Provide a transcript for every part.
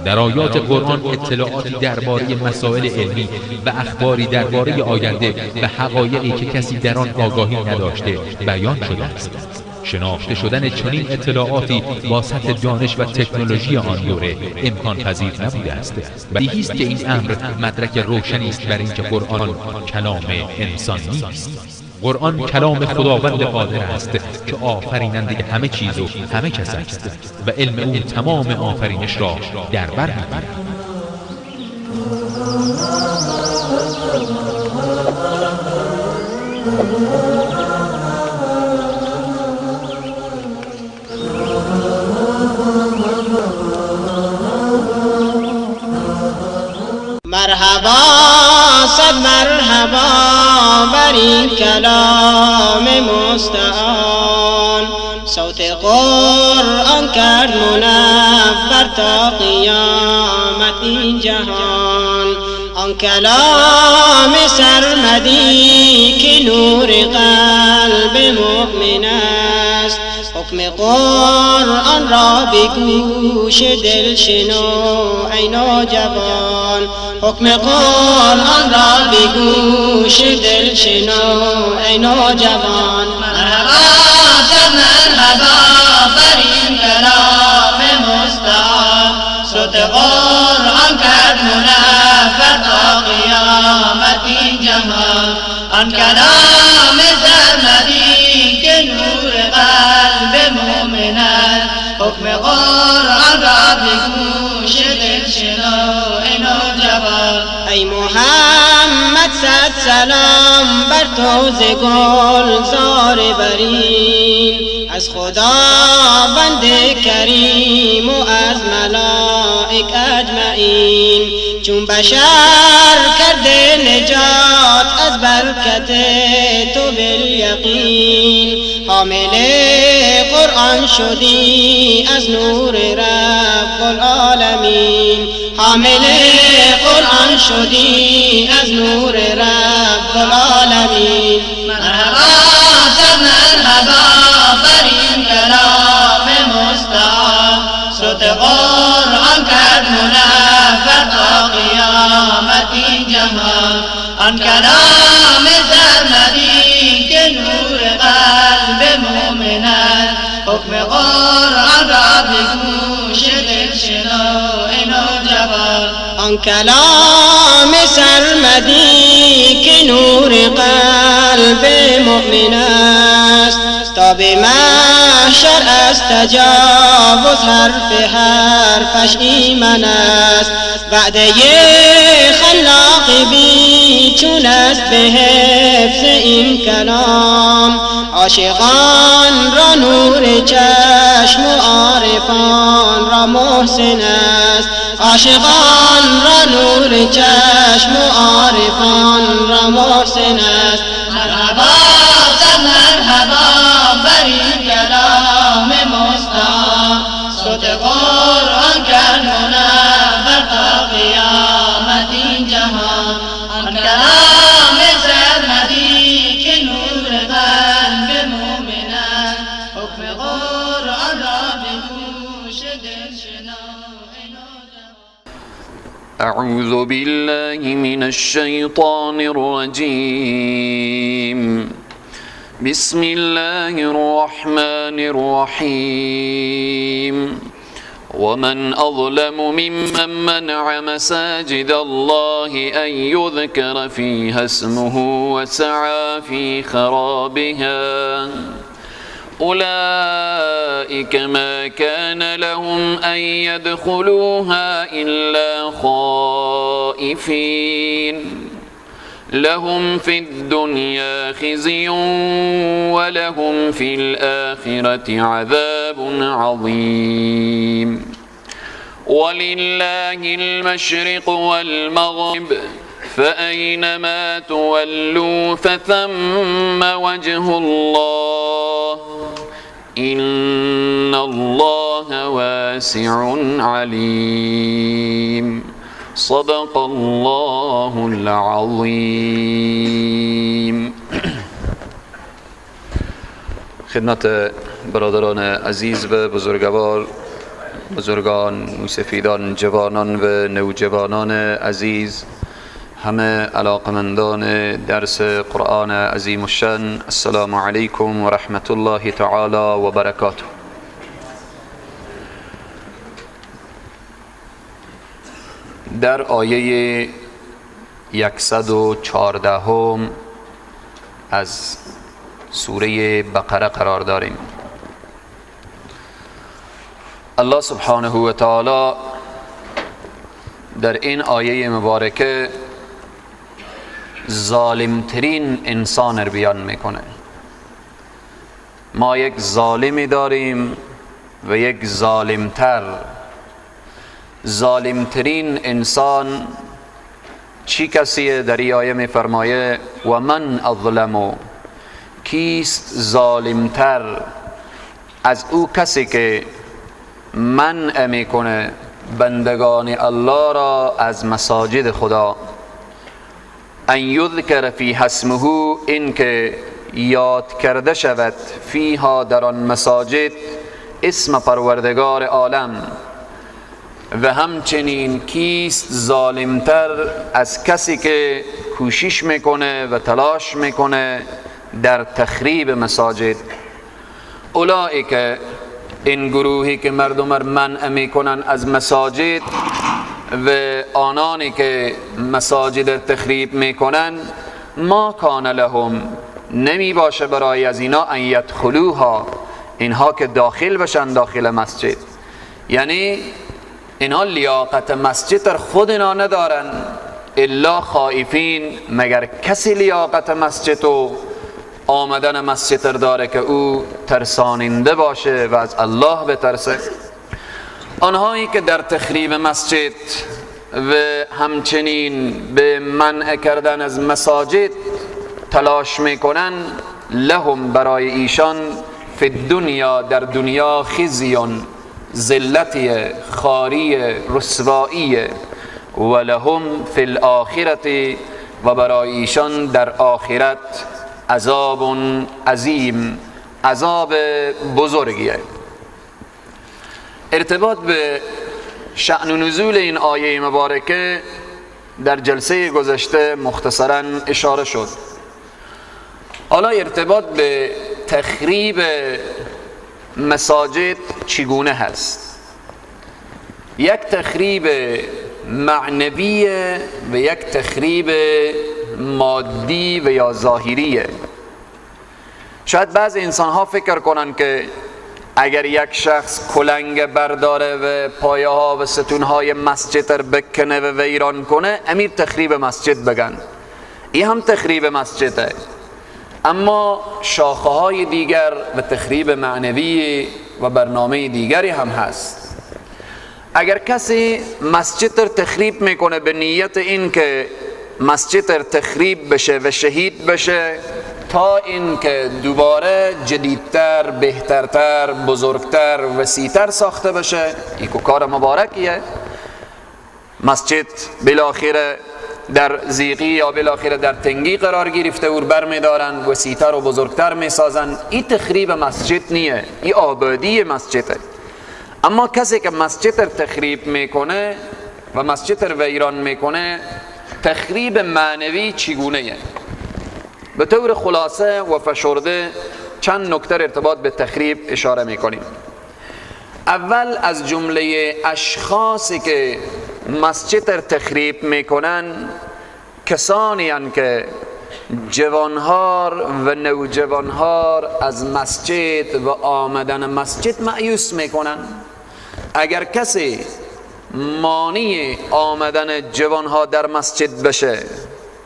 در آیات قرآن اطلاعاتی درباره مسائل علمی و اخباری درباره آینده و حقایقی که کسی در آن آگاهی نداشته بیان شده است. شناخته شدن چنین اطلاعاتی با سطح دانش و تکنولوژی آن دوره امکان پذیر نبوده است. بدیهی است که این امر مدرک روشنی است بر اینکه قرآن کلام انسان نیست. قرآن کلام خداوند قادر است که آفریننده همه چیز و همه کس است و علم او تمام آفرینش را در بر می‌گیرد. مرحبا صد مرحبا بر این کلام مستعان، صوت قرآن کرد منور تا قیامت این جهان. آن کلام سرمدی که نور قلب مؤمن است، حکم قرآن را به گوش دل شنو ای نوجوان، حکم قرآن را به گوش دل شنو ای نوجوان. مرحبا صد مرحبا بر این کلام مستعان، صوت قرآن کرد منور تا قیامت این جهان. آن کلام سرمدی که نور قلب مؤمن است، حکم قرآن را به گوش دل شنو ای نوجوان. ای محمد صد سلام بر تو ز گلزار برین، از خداوند کریم و از ملائک اجمعین. چون بشر کرده نجات از برکت تو بالیقین، حامل قرآن شدی از نور رب العالمین، حامل قرآن شدی از نور رب العالمین. مرحبا صد مرحبا بر این کلام مستعان، صوت قرآن کرد منور تا قیامت این جهان. آن کلام سرمدی که نور قلب مؤمن است، حکم قرآن را به گوش دل شنو ای نوجوان. آن کلام سرمدی که نور قلب مؤمن است، تا به محشر از تجاوز حرف حرفش ایمن است. وعده خلاق بی چون است به حفظ این کلام، عاشقان را نور چشم و عارفان را محسن است، عاشقان را نور چشم و عارفان را محسن است. مرحبا صد مرحبا بر این کلام مستعان، صوت قرآن کرد منور تا قیامت این جهان. آن کلام سرمدی که نور قلب مؤمن است، حکم قرآن را به گوش دل شنو ای نوجوان. أعوذ بالله من الشيطان الرجيم. بسم الله الرحمن الرحيم. ومن أظلم ممن منع مساجد الله أن يذكر فيها اسمه وسعى في خرابها أولئك ما كان لهم أن يدخلوها إلا خائفين لهم في الدنيا خزي ولهم في الآخرة عذاب عظيم. ولله المشرق والمغرب فأينما تولوا فثم وجه الله إن الله واسع عليم. صدق الله العظيم. خدمت برادران عزیز و بزرگوار، بزرگان، موسفیدان، جوانان و نوجوانان عزیز، همه علاقمندان درس قرآن عظیم الشأن، السلام علیکم و رحمت الله تعالی و برکاته. در آیه 114 از سوره بقره قرار داریم. الله سبحانه و تعالی در این آیه مبارکه ظالمترین انسان رو بیان میکنه. ما یک ظالمی داریم و یک ظالمتر. ظالمترین انسان چی کسیه؟ در این آیه میفرمایه و من اظلم، کیست ظالمتر از او کسی که منع میکنه بندگان الله را از مساجد خدا، ان یذکر فی اسمه، این که یاد کرده شود فیها در آن مساجد اسم پروردگار عالم. و همچنین کیست ظالمتر از کسی که کوشش میکنه و تلاش میکنه در تخریب مساجد. اولئک، این گروهی که مردم را منع میکنن از مساجد و آنانی که مساجد تخریب میکنن، ما کان لهم، نمی باشه برای از اینا، ان یدخلوها، اینها که داخل بشن داخل مسجد. یعنی اینها لیاقت مسجد در خود اینا ندارن، الا خائفین، مگر کسی لیاقت مسجد و آمدن مسجد داره که او ترساننده باشه و از الله بترسه. آنهایی که در تخریب مسجد و همچنین به منع کردن از مساجد تلاش میکنن، لهم، برای ایشان، فی الدنیا، در دنیا، خزیون، ذلتی، خاری، رسوایی، و لهم فی الاخرة، و برای ایشان در آخرت عذاب عظیم، عذاب بزرگیه. ارتباط به شأن و نزول این آیه مبارکه در جلسه گذشته مختصرا اشاره شد. حالا ارتباط به تخریب مساجد چگونه هست؟ یک تخریب معنوی و یک تخریب مادی و یا ظاهریه. شاید بعض انسان ها فکر کنن که اگر یک شخص کلنگ برداره و پایه ها و ستون های مسجد رو بکنه و ویران کنه، امیر تخریب مسجد بگن. این هم تخریب مسجده، اما شاخه های دیگر و تخریب معنوی و برنامه دیگری هم هست. اگر کسی مسجد رو تخریب میکنه به نیت این که مسجد رو تخریب بشه و شهید بشه تا اینکه دوباره جدیدتر، بهترتر، بزرگتر، وسیعتر ساخته بشه، این کار مبارکیه. مسجد بالاخره در زیقی یا بالاخره در تنگی قرار گرفته، اور بر میدارن، وسیعتر و بزرگتر میسازن. این تخریب مسجد نیه، این آبادی مسجده. اما کسی که مسجد رو تخریب میکنه و مسجد رو ویران میکنه، تخریب معنوی چگونه؟ به طور خلاصه و فشرده چند نکته ارتباط به تخریب اشاره میکنیم. اول، از جمله اشخاصی که مسجد رو تخریب میکنن کسانی هستند که جوانهار و نوجوانهار از مسجد و آمدن مسجد مایوس میکنن. اگر کسی مانع آمدن جوانها در مسجد بشه،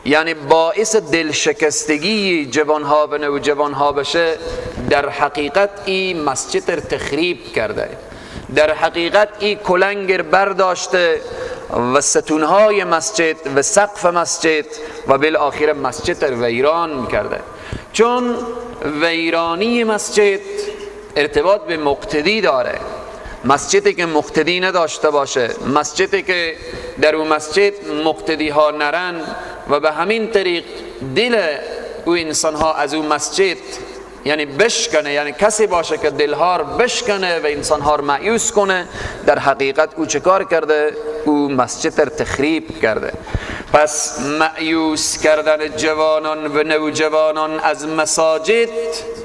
یعنی باعث دلشکستگی جوانها و نوجوانها بشه، در حقیقت این مسجد رو تخریب کرده، در حقیقت این کلنگر برداشته و ستونهای مسجد و سقف مسجد و بالآخر مسجد رو ویران کرده. چون ویرانی مسجد ارتباط به مقتدی داره. مسجدی که مقتدی نداشته باشه، مسجدی که در اون مسجد مقتدی ها نرن و به همین طریق دل او انسان ها از اون مسجد یعنی بشکنه، یعنی کسی باشه که دلها رو بشکنه و انسانها رو مایوس کنه، در حقیقت او چه کار کرده؟ او مسجد رو تخریب کرده. پس مایوس کردن جوانان و نوجوانان از مساجد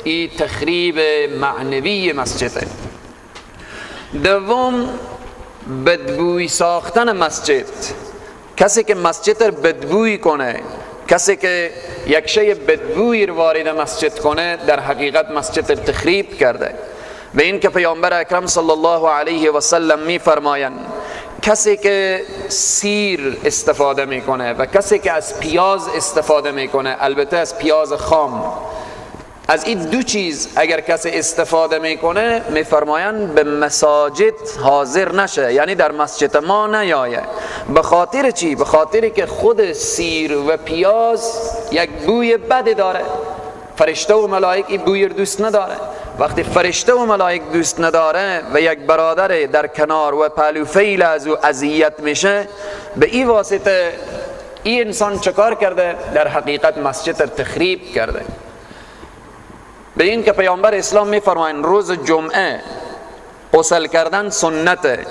ای تخریب معنوی مسجده. دوم، بدبوی ساختن مسجد. کسی که مسجد رو بدبوی کنه، کسی که یک شی بدبوی رو وارد مسجد کنه، در حقیقت مسجد رو تخریب کرده. به این که پیامبر اکرم صلی الله علیه و سلم میفرمایند کسی که سیر استفاده میکنه و کسی که از پیاز استفاده میکنه، البته از پیاز خام، از این دو چیز اگر کسی استفاده میکنه، میفرمایند به مساجد حاضر نشه، یعنی در مسجد ما نیایه. به خاطر چی؟ به خاطر که خود سیر و پیاز یک بوی بد داره، فرشته و ملائک این بوی دوست نداره. وقتی فرشته و ملائک دوست نداره و یک برادر در کنار و پهلو فیل از او اذیت میشه، به این واسطه این انسان چکار کرده؟ در حقیقت مسجد تخریب کرده. به این که پیامبر اسلام میفرمایند روز جمعه غسل کردن سنته،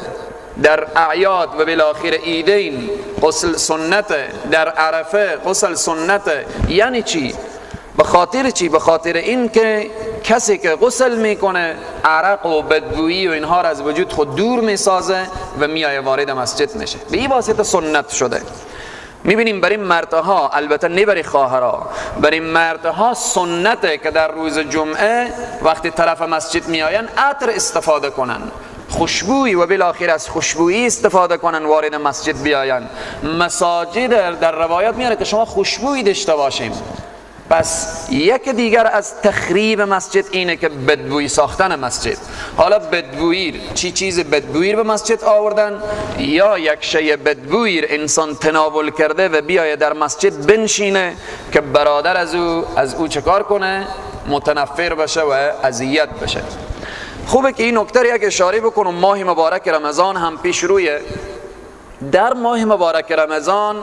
در اعیاد و بالاخره عیدین غسل سنته، در عرفه غسل سنته. یعنی چی؟ به خاطر چی؟ به خاطر این که کسی که غسل میکنه عرق و بدبویی و اینها را از وجود خود دور میسازه و میایه وارد مسجد میشه. به این واسطه سنت شده. میبینیم برای مردها، البته نه برای خواهرها، برای مردها سنته که در روز جمعه وقتی طرف مسجد میآیند عطر استفاده کنن، خوشبویی و بالاخره از خوشبویی استفاده کنن وارد مسجد بیاین. مساجد در روایات میاره که شما خوشبویی داشته باشیم. پس یک دیگر از تخریب مسجد اینه که بدبویی ساختن مسجد. حالا بدبویی چی چیز بدبویی به مسجد آوردن، یا یک شی بدبویی انسان تناول کرده و بیایه در مسجد بنشینه که برادر از او چکار کنه؟ متنفر بشه و اذیت بشه. خوبه که این نکته یک اشاره بکنم. ماه مبارک رمضان هم پیش رویه. در ماه مبارک رمضان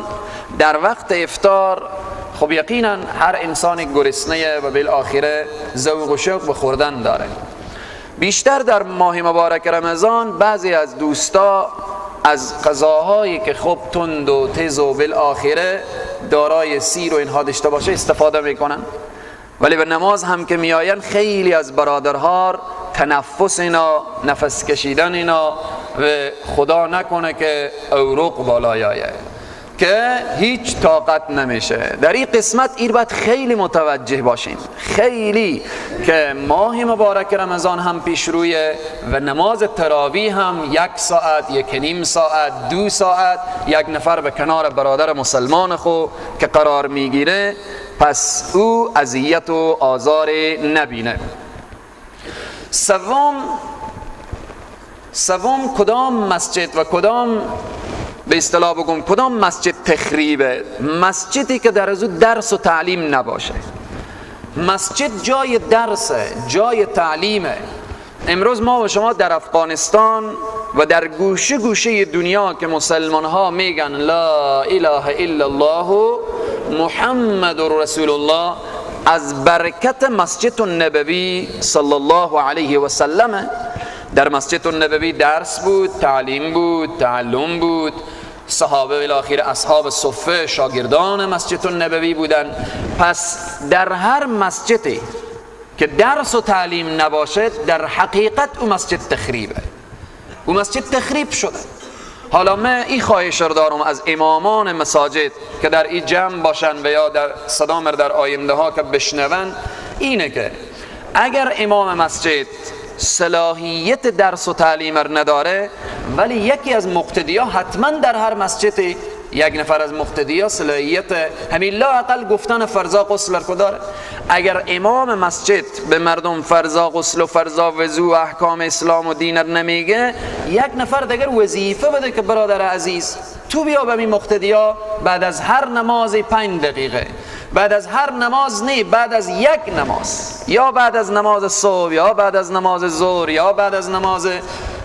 در وقت افطار، خب یقینا هر انسان گرسنه و بالآخره ذوق و شوق به خوردن داره. بیشتر در ماه مبارک رمضان بعضی از دوستا از غذاهایی که خب تند و تیز و بالآخره دارای سیر و اینها داشته باشه استفاده میکنن، ولی به نماز هم که میآین خیلی از برادرها تنفس اینا، نفس کشیدن اینا و خدا نکنه که عروق بالای آیه که هیچ طاقت نمیشه. در این قسمت ایر باید خیلی متوجه باشیم، خیلی، که ماه مبارک رمضان هم پیش رویه و نماز تراویح هم 1 ساعت، 1.5 ساعت، 2 ساعت یک نفر به کنار برادر مسلمان خو که قرار میگیره، پس او اذیت و آزار نبینه. سوم کدام مسجد و کدام به اصطلاح بگم کدام مسجد تخریبه؟ مسجدی که در از او درس و تعلیم نباشه. مسجد جای درسه، جای تعلیمه. امروز ما و شما در افغانستان و در گوشه گوشه دنیا که مسلمان ها میگن لا اله الا الله محمد رسول الله، از برکت مسجد النبوی صلی الله علیه و سلم. در مسجد النبوی درس بود، تعلیم بود، تعلم بود. صحابه بالاخره اصحاب صفه شاگردان مسجد النبوی بودن. پس در هر مسجدی که درس و تعلیم نباشد، در حقیقت او مسجد تخریبه، او مسجد تخریب شده. حالا من این خواهش رو دارم از امامان مساجد که در این جمع باشن و یا در صدامر در آینده ها که بشنون، اینه که اگر امام مسجد صلاحیت درس و تعلیم رو نداره، ولی یکی از مقتدیا حتما در هر مسجد یک نفر از مقتدیا صلاحیت همین لا اقل گفتن فرضا غسل رو داره. اگر امام مسجد به مردم فرضا غسل و فرضا وضو و احکام اسلام و دین رو نمیگه، یک نفر دیگر وظیفه بده که برادر عزیز تو بیا به این مقتدیا بعد از هر نماز 5 دقیقه، بعد از هر نماز نه، بعد از یک نماز، یا بعد از نماز صبح، یا بعد از نماز ظهر، یا بعد از نماز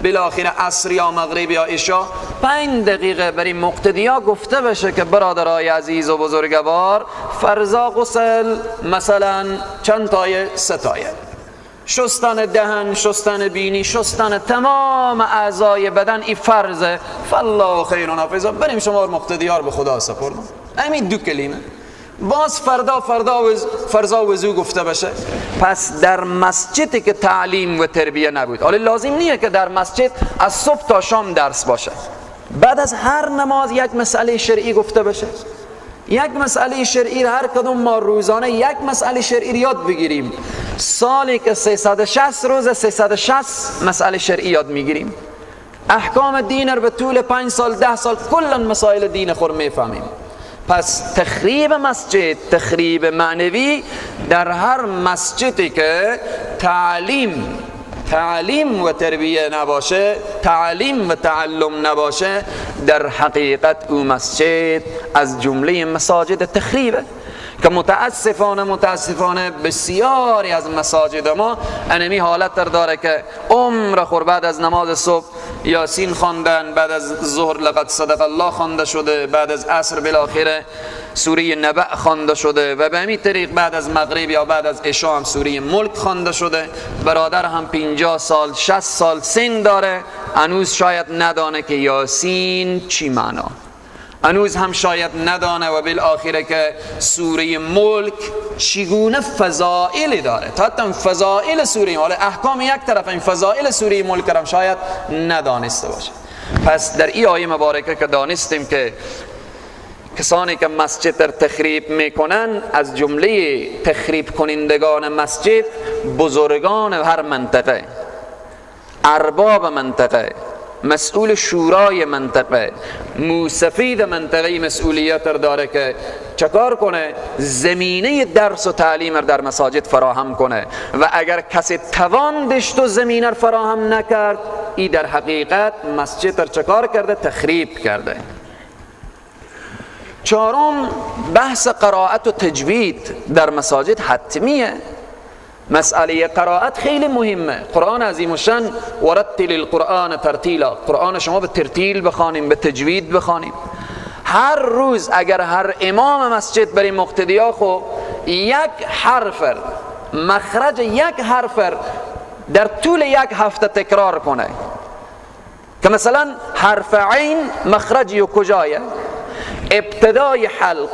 بالاخره عصر یا مغرب یا عشا، 5 دقیقه برای مقتدیا گفته بشه که برادرای عزیز و بزرگوار، فرضا غسل مثلا چند تایه؟ 3 تایه. شستن دهن، شستن بینی، شستن تمام اعضای بدن، این فرضه. فالله خیر حافظا. بریم شما مقتدیار به خدا سپردم. همین 2 کلمه. باز فردا فرضا وضو گفته بشه. پس در مسجدی که تعلیم و تربیه نبود، حالا لازم نیه که در مسجد از صبح تا شام درس باشه، بعد از هر نماز یک مسئله شرعی گفته بشه. یک مسئله شرعی هر کدوم ما روزانه یک مسئله شرعی یاد بگیریم. سالی که 360 روز 360 مسئله شرعی یاد میگیریم. احکام دین رو به طول 5 سال 10 سال کلا مسائل دین خور میفهمیم. پس تخریب مسجد، تخریب معنوی در هر مسجدی که تعلیم و تربیه نباشه، تعلیم و تعلم نباشه، در حقیقت او مسجد از جمله مساجد تخریبه که متاسفانه بسیاری از مساجد ما انمی حالت داره که عمر خور بعد از نماز صبح یاسین خواندن، بعد از ظهر لقد صدق الله خوانده شده، بعد از عصر بالاخره سوره نبأ خوانده شده و به همین طریق بعد از مغرب یا بعد از عشا هم سوره ملک خوانده شده. برادر هم 50 سال 60 سال سن داره، هنوز شاید ندانه که یاسین چی معنا، هنوز هم شاید ندانه و بالآخره که سوره ملک چگونه فضائلی داره. تا حتی فضائل سوره، حالا احکام یک طرف، این فضائل سوره ملک هم شاید ندانسته باشه. پس در این آیه مبارکه که دانستیم که کسانی که مسجد در تخریب میکنن، از جمله تخریب کنندگان مسجد بزرگان هر منطقه، ارباب منطقه، مسئول شورای منطقه، موسفید منطقه مسئولیت داره که چکار کنه؟ زمینه درس و تعلیم در مساجد فراهم کنه و اگر کسی توان داشت و زمینه فراهم نکرد، ای در حقیقت مسجد چکار کرده؟ تخریب کرده. چهارم، بحث قرائت و تجوید در مساجد حتمیه. مسئله قرائت خیلی مهمه. قرآن عظیم الشان ورتل القرآن ترتیلا، قرآن شما به ترتیل بخوانیم، به تجوید بخوانیم. هر روز اگر هر امام مسجد برای مقتدیا خو یک حرف، مخرج یک حرف در طول یک هفته تکرار کنه که مثلا حرف عین مخرجی و کجایه، ابتدای حلق،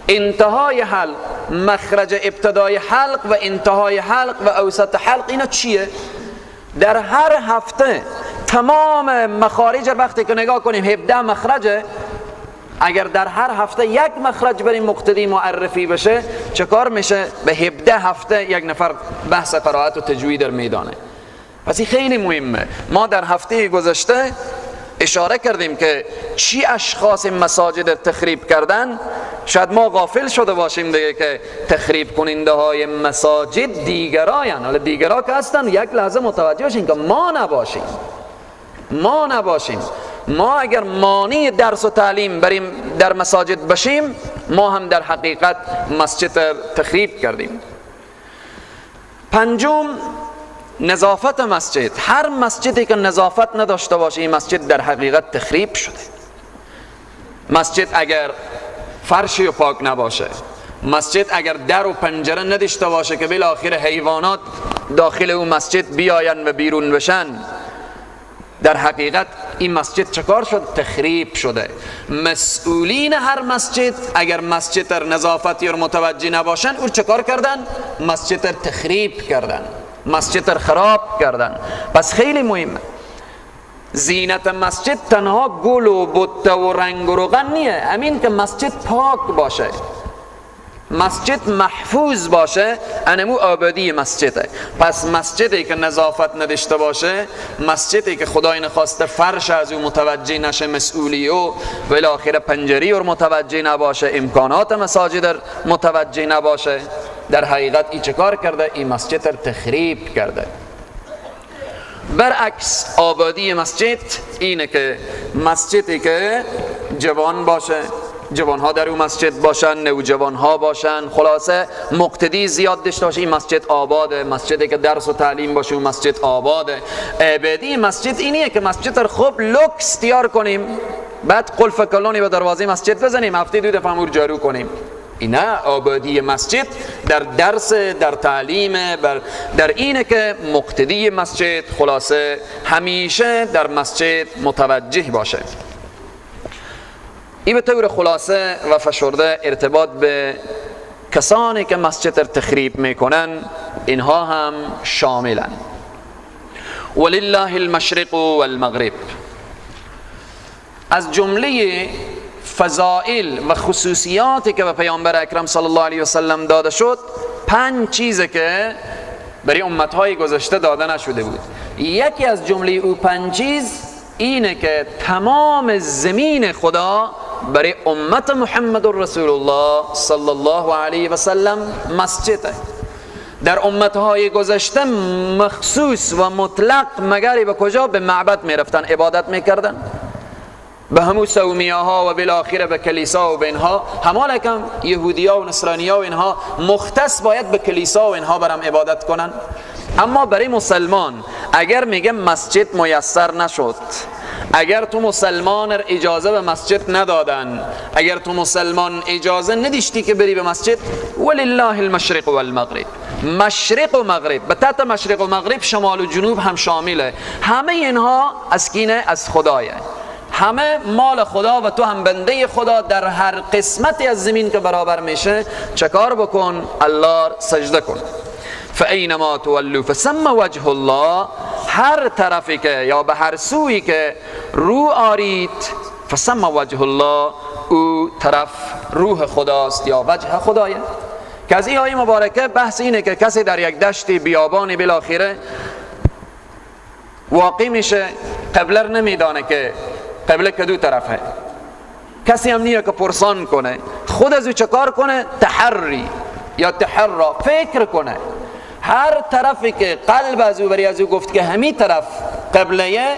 انتهای حلق، مخرج ابتدای حلق و انتهای حلق و اوسط حلق، اینا چیه؟ در هر هفته تمام مخارج وقتی که نگاه کنیم 17 مخرجه، اگر در هر هفته یک مخرج برای مقتدی معرفی بشه چه کار میشه؟ به 17 هفته یک نفر بحث قرائت و تجوید در میدانه. پس این خیلی مهمه. ما در هفته گذشته اشاره کردیم که چی اشخاص مساجد تخریب کردن. شاید ما غافل شده باشیم دیگه که تخریب کننده های مساجد دیگراین. حالا دیگرا که هستن یک لحظه متوجه باشیم که ما نباشیم، ما نباشیم. ما اگر مانع درس و تعلیم بریم در مساجد باشیم، ما هم در حقیقت مسجد تخریب کردیم. پنجم، نظافت مسجد. هر مسجدی که نظافت نداشته باشه این مسجد در حقیقت تخریب شده. مسجد اگر فرشی و پاک نباشه، مسجد اگر در و پنجره نداشته باشه که بالاخره حیوانات داخل اون مسجد بیاین و بیرون بشن، در حقیقت این مسجد چکار شد؟ تخریب شده. مسئولین هر مسجد اگر مسجد در نظافتی رو متوجه نباشن، او چکار کردن؟ مسجد در تخریب کردن، مسجد در خراب کردن. پس خیلی مهمه. زینت مسجد تنها گل و بته و رنگ و روغن نیه، همین که مسجد پاک باشه، مسجد محفوظ باشه، انمو آبادی مسجده. پس مسجدی که نظافت نداشته باشه، مسجدی که خدای نخواسته فرش از او متوجه نشه مسئولی او، بالاخره پنجری او متوجه نباشه، امکانات مساجد متوجه نباشه، در حقیقت ای چه کار کرده؟ این مسجد تخریب کرده. برعکس آبادی مسجد اینه که مسجدی که جوان باشه، جوانها در اون مسجد باشن، نوجوانها باشن، خلاصه مقتدی زیاد داشته باشه، این مسجد آباده. مسجدی که درس و تعلیم باشه اون مسجد آباده. ابدی مسجد اینیه که مسجد رو خوب لوکس تیار کنیم، بعد قلف کلونی به دروازه مسجد بزنیم، هفته دو دفعه امور جارو کنیم. اینا آبادی مسجد در درس، در تعلیم، در اینه که مقتدی مسجد خلاصه همیشه در مسجد متوجه باشه. این به طور خلاصه و فشرده ارتباط به کسانی که مسجد را تخریب میکنن، اینها هم شاملن. ولله المشرق والمغرب، از جمله فضائل و خصوصیاتی که به پیامبر اکرم صلی الله علیه و سلم داده شد، 5 چیزه که برای امتهای گذشته داده نشده بود. یکی از جمله او 5 چیز اینه که تمام زمین خدا برای امت محمد رسول الله صلی الله علیه و سلم مسجده. در امتهای گذشته مخصوص و مطلق مگری به کجا؟ به معبد میرفتن، عبادت میکردن، به همو صومیه ها و بالاخره به کلیسا و به اینها. همالکم یهودی ها و نصرانی ها و اینها مختص باید به کلیسا و اینها برم عبادت کنن. اما برای مسلمان اگر میگه مسجد میسر نشد، اگر تو مسلمان اجازه به مسجد ندادن، اگر تو مسلمان اجازه نداشتی که بری به مسجد، ولله المشرق والمغرب، مشرق و مغرب، به تحت مشرق و مغرب شمال و جنوب هم شامله. همه اینها از کینه؟ از خدایه. همه مال خدا و تو هم بنده خدا. در هر قسمتی از زمین که برابر میشه چکار بکن؟ الله سجده کن. فاینما تولوا فثم وجه الله، هر طرفی که یا به هر سویی که رو آرید، فثم وجه الله، او طرف روح خداست یا وجه خدایه. که از این آیه مبارکه بحث اینه که کسی در یک دشت بیابانی بالاخره واقع میشه، قبله نمیدانه که قبله کدو طرفه، کسی هم نیه که پرسان کنه، خود از او چه کار کنه؟ تحری یا تحرا، فکر کنه. هر طرفی که قلب از او بری از او گفت که همی طرف قبله،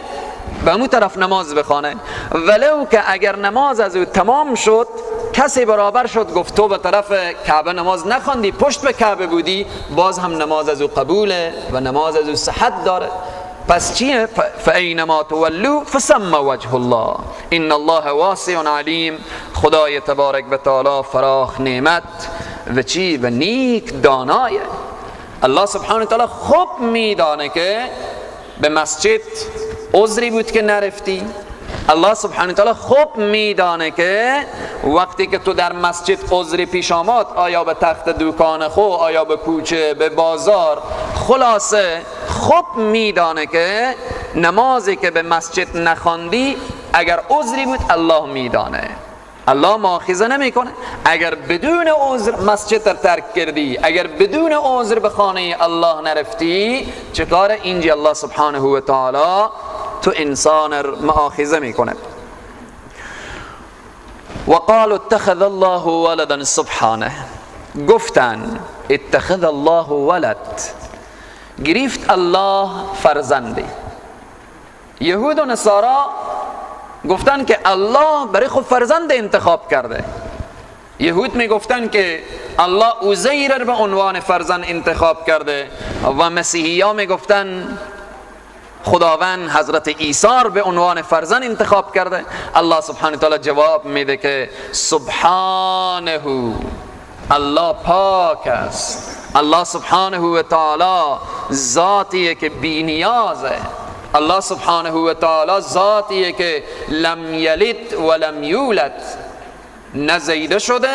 به همون طرف نماز بخوانه. ولو که اگر نماز از او تمام شد، کسی برابر شد گفت تو به طرف کعبه نماز نخواندی، پشت به کعبه بودی، باز هم نماز از او قبوله و نماز از او صحت داره. پس چیه؟ فاینما تولوا فثم وجه الله ان الله واسع علیم. خدای تبارک و تعالی فراخ نعمت و چی؟ و نیک دانایه. الله سبحانه و تعالی خوب میدانه که به مسجد عذری بود که نرفتی. الله سبحانه و تعالی خوب میدانه که وقتی که تو در مسجد عذری پیش آمد، آیا به تخت دوکان خو، آیا به کوچه، به بازار، خلاصه خوب میدانه که نمازی که به مسجد نخواندی اگر عذری بود الله میدانه، الله مؤاخذه نمیکنه. اگر بدون عذر مسجد را ترک کردی، اگر بدون عذر به خانه الله نرفتی، چه کار؟ اینجا الله سبحانه و تعالی تو انسان را مؤاخذه میکنه. وقالوا اتخذ الله ولدا سبحانه، گفتن اتخذ الله ولد، گرفت الله فرزندی. یهود و نصارا گفتن که الله برای خود فرزند انتخاب کرده. یهود می گفتن که الله عزیر را به عنوان فرزند انتخاب کرده و مسیحی ها می گفتن خداوند حضرت عیسی را به عنوان فرزند انتخاب کرده. الله سبحانه تعالی جواب میده که سبحانه، الله پاک است. الله سبحانه و تعالی ذاتیه که بی نیازه. الله سبحانه و تعالی ذاتیه که لم یلد ولم یولد، نه زیده شده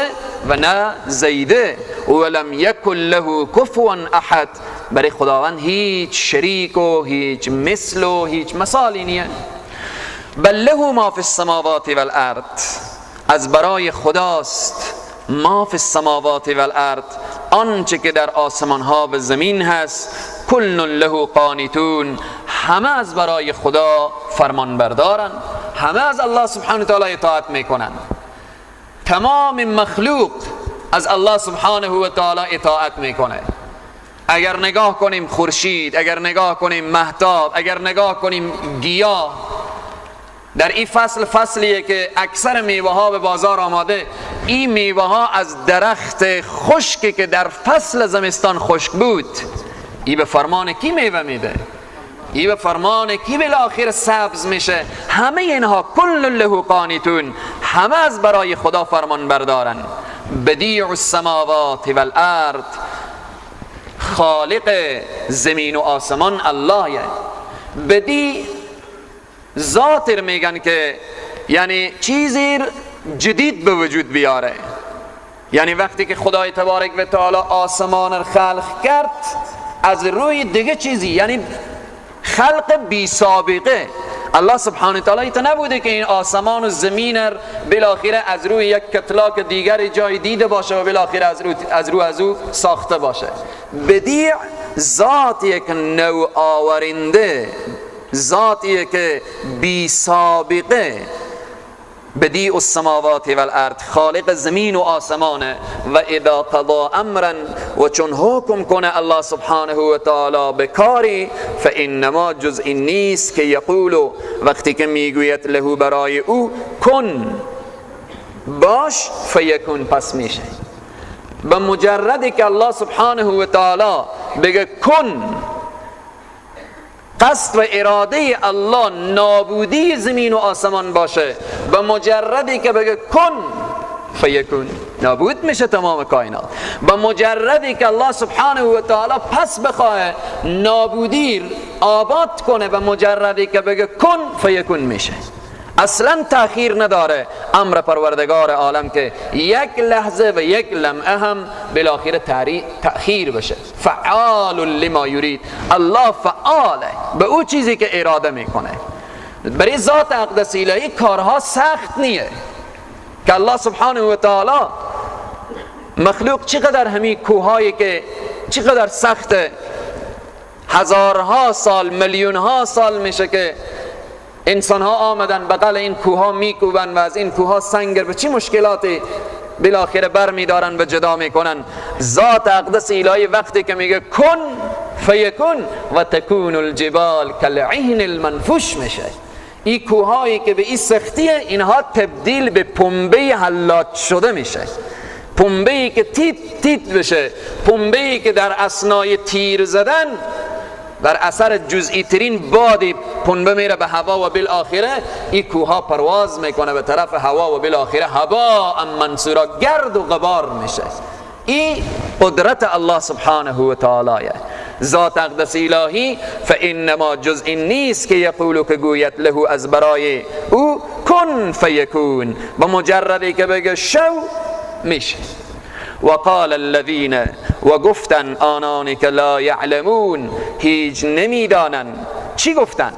و نه زیده، ولم یکن له کفوا احد. برای خداوند هیچ شریک و هیچ مثل و هیچ مثالی نیه. بل له ما فی السماوات والارض، از برای خداست ما فی السماوات والارض، آنچه که در آسمان ها و زمین هست. کل له قانتون، همه از برای خدا فرمان بردارن، همه از الله سبحانه و تعالی اطاعت میکنن. تمام مخلوق از الله سبحانه و تعالی اطاعت میکنه. اگر نگاه کنیم خورشید، اگر نگاه کنیم مهتاب، اگر نگاه کنیم گیاه، در این فصل فصلیه که اکثر میوه ها به بازار آماده. این میوه ها از درخت خشکی که در فصل زمستان خشک بود، ای به فرمان کی میوه میده؟ ای به فرمان کی بالاخره سبز میشه؟ همه اینها کل له قانتون، همه از برای خدا فرمان بردارن. بدیع السماوات والارض، خالق زمین و آسمان الله. بدیع ذات میگن که یعنی چیزی جدید به وجود بیاره. یعنی وقتی که خدای تبارک و تعالی آسمان را خلق کرد از روی دیگه چیزی، یعنی خلق بی سابقه. الله سبحانه تعالی ایتا نبوده که این آسمان و زمین بالاخره از روی یک کتلاک دیگر جای دیده باشه و بالاخره از روی از او ساخته باشه. بدیع ذات یک نو آورنده، ذاتیه که بی سابقه. بدیع السماوات والارض، خالق زمین و آسمانه. و اذا قضا امرا، و چون حکم کنه الله سبحانه و تعالی به کاری، فانما جز این نیست که یقول، وقتی که میگوید له برای او کن، باش، فیکون، پس میشه. به مجردی که الله سبحانه و تعالی بگه کن، قصد و اراده الله نابودی زمین و آسمان باشه، به مجردی که بگه کن فیکون، نابود میشه تمام کائنات. به مجردی که الله سبحانه و تعالی پس بخواه نابودی آباد کنه، به مجردی که بگه کن فیکون میشه. اصلا تأخیر نداره امر پروردگار عالم که یک لحظه و یک لمعه هم بالاخره تأخیر بشه. فعال لما یرید، الله فعاله به او چیزی که اراده میکنه. برای ذات اقدس الهی کارها سخت نیه که الله سبحانه و تعالی مخلوق چقدر همین کوهایی که چقدر سخته، هزارها سال میلیونها سال میشه که انسان ها آمدن بغل این کوه ها میکوبن و از این کوه ها سنگر به چی مشکلاتی بالاخره بر میدارن و جدا میکنن. ذات اقدس الهی وقتی که میگه کن فیکون و تکون الجبال کالعهن المنفوش میشه. این کوهایی که به این سختیه، اینها تبدیل به پنبه حلاج شده میشه، پنبه‌ای که تیت تیت بشه، پنبه‌ای که در اثنای تیر زدن بر اثر جزئی ترین بادی پنبه میره به هوا و بالآخره این کوها پرواز میکنه به طرف هوا و بالآخره هوا منصورا، گرد و غبار میشه. این قدرت الله سبحانه و تعالی. ذات اقدس الهی فانما جز این نیست که یقولو که گوید له از برای او کن فیکون، با مجردی که بگه شو میشه. وقال الذین، و گفتن آنانی که لا یعلمون، هیچ نمیدانن. چی گفتن؟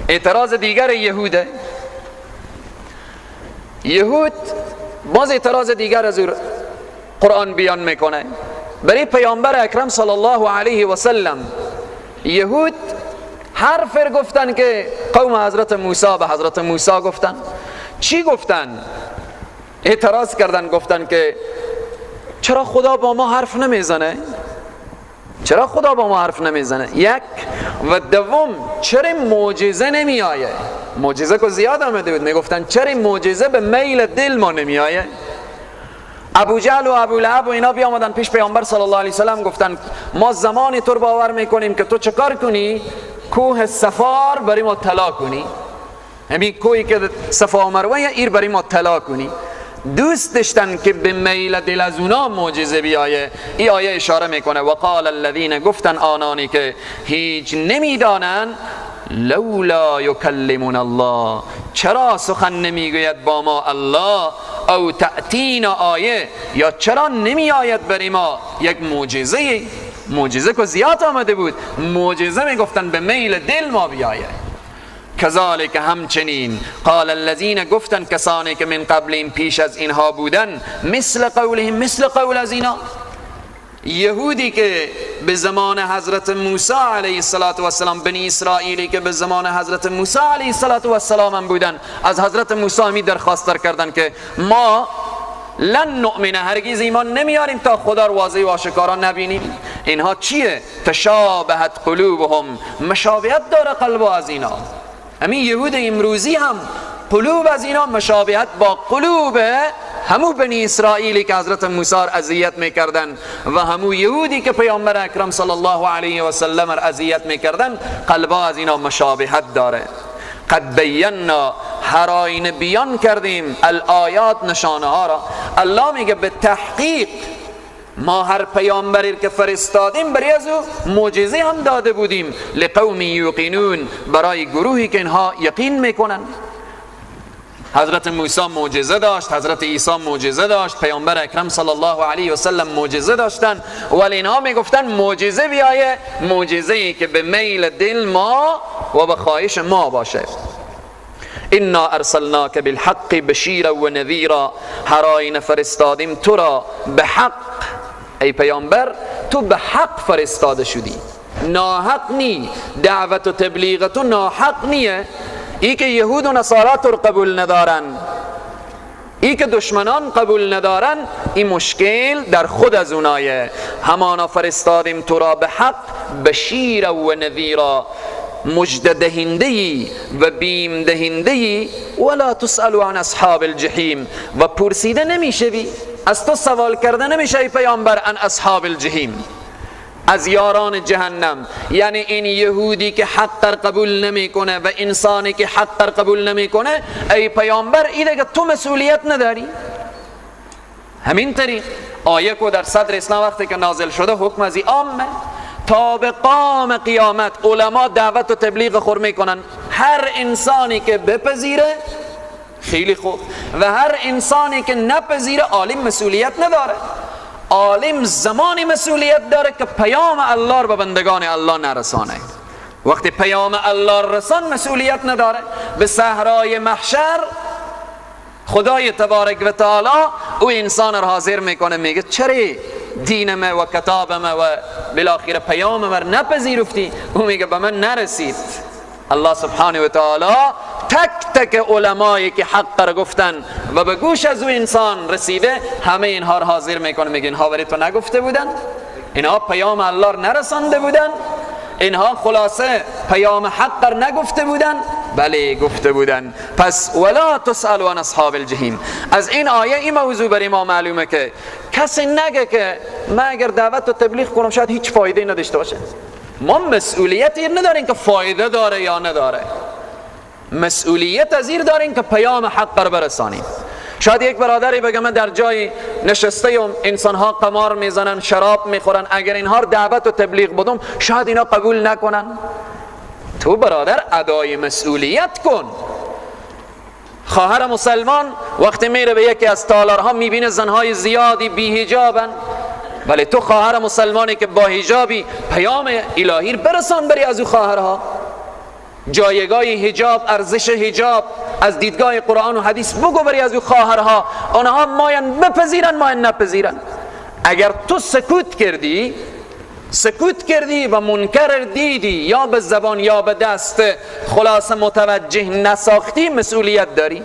اعتراض دیگر یهوده. یهود باز اعتراض دیگر از قرآن بیان میکنه برای پیامبر اکرم صلی الله علیه و سلم. یهود حرف گفتن که قوم حضرت موسی به حضرت موسی گفتن. چی گفتن؟ اعتراض کردن، گفتن که چرا خدا با ما حرف نمیزنه؟ چرا خدا با ما حرف نمیزنه؟ یک. و دوم، چرا معجزه نمیآیه؟ معجزه که زیاد آمده بود، میگفتن چرا معجزه به میل دل ما نمیآیه؟ ابو جهل و ابو لهب و اینا بیامدن پیش پیامبر صلی الله علیه وسلم، گفتن ما زمانی تو باور میکنیم که تو چه کار کنی؟ کوه صفار برای ما طلا کنی، همین کوهی که صفا و مروه ایر برای ما طلا کنی. دوست داشتن که به میل دل از اونا معجزه بیایه. این آیه اشاره میکنه وقال الذین، گفتن آنانی که هیچ نمیدانن، لولا یکلمون الله، چرا سخن نمیگوید با ما الله، او تأتینا آیه، یا چرا نمی آید برای ما یک معجزه؟ معجزه که زیاد آمده بود، معجزه میگفتن به میل دل ما بیایه. کذالک، همچنین، قال الذین، گفتن کسانی که من قبل این پیش از اینها بودن، مثل قولهم، مثل قول از اینا. یهودی که به زمان حضرت موسی علیه السلام، بنی اسرائیلی که به زمان حضرت موسی علیه السلام هم بودن، از حضرت موسی همی درخواست کردن که ما لن نؤمن، هرگز ایمان نمیاریم تا خدا رو واضح و آشکارا نبینیم. اینها چیه؟ تشابهت قلوبهم، مشابهت داره قلب از اینا. همین یهود امروزی هم قلوب از اینا مشابهت با قلوب همو بنی اسرائیلی که حضرت موسی را اذیت میکردن و همو یهودی که پیامبر اکرم صلی الله علیه و سلم را اذیت میکردن، قلبا از اینا مشابهت داره. قد بینا، هر آینه بیان کردیم الآیات، نشانه ها را. الله میگه به تحقیق ما هر پیامبری که فرستادیم برای از او معجزه هم داده بودیم، لقوم یوقنون، برای گروهی که اینها یقین میکنن. حضرت موسی معجزه داشت، حضرت عیسی معجزه داشت، پیامبر اکرم صلی الله علیه و سلم معجزه داشتن، ولی اینها میگفتن معجزه بیایه، معجزه ای که به میل دل ما و به خواهش ما باشه. انا ارسلناک بالحق بشیرا و نذیرا، هر آینه فرستادیم تو را به حق، ای پیامبر تو به حق فرستاده شدی، ناحق نی، دعوت و تبلیغ تو ناحق نیه. ای که یهود و نصارا تو قبول ندارن، ای که دشمنان قبول ندارن، این مشکل در خود از اونایه. همانا فرستادیم تو را به حق بشیرا و نذیرا، مژده دهنده‌ای و بیم دهنده‌ای، ولا تسأل عن اصحاب الجحیم، و پرسیده نمیشوی، از تو سوال کرده نمیشه ای پیامبر عن اصحاب الجحیم، از یاران جهنم. یعنی این یهودی که حق در قبول نمیکنه و انسانی که حق در قبول نمیکنه، ای پیامبر ایده که تو مسئولیت نداری. همین طریق آیه که در صدر اسلام وقتی که نازل شده حکم از عامه تا به قام قیامت علما دعوت و تبلیغ خور میکنن. هر انسانی که بپذیره خیلی خوب، و هر انسانی که نپذیره عالم مسئولیت نداره. عالم زمانی مسئولیت داره که پیام الله رو به بندگان الله نرسانه. وقتی پیام الله رسان مسئولیت نداره. به صحرای محشر خدای تبارک و تعالی او انسان رو حاضر میکنه، میگه چرا دین ما و کتاب ما و بالاخره پیام ما نپذیرفتی؟ او میگه به من نرسید. الله سبحانه و تعالی تک تک علمایی که حق را گفتن و به گوش از او انسان رسیده همه اینها را حاضر میکنه، میگه اینها برای تو نگفته بودن، اینها پیام الله را نرسانده بودن، اینها خلاصه پیام حق را نگفته بودن، بله گفته بودن. پس ولا تسأل عن اصحاب الجحیم. از این آیه این موضوع برای ما معلومه که کسی نگه که من اگر دعوت و تبلیغ کنم شاید هیچ فایده نداشته باشه. ما مسئولیت نداریم که فایده داره یا نداره، مسئولیت از این داریم که پیام حق را برسانیم. شاید یک برادری بگه من در جای نشسته ام، انسانها قمار میزنن، شراب میخورن، اگر اینها رو دعوت و تبلیغ بدم شاید اینا قبول نکنن. تو برادر ادای مسئولیت کن. خواهر مسلمان وقتی میره به یکی از تالارها میبینه زنهای زیادی بی حجابن، ولی تو خواهر مسلمانی که با حجابی پیام الهی برسان بری از او خواهرها. جایگاه حجاب، ارزش حجاب از دیدگاه قرآن و حدیث بگو بری از او خواهرها، آنها ماین بپذیرن ماین نپذیرن. اگر تو سکوت کردی، سکوت کردی و منکر دیدی یا به زبان یا به دست خلاصه متوجه نساختی، مسئولیت داری.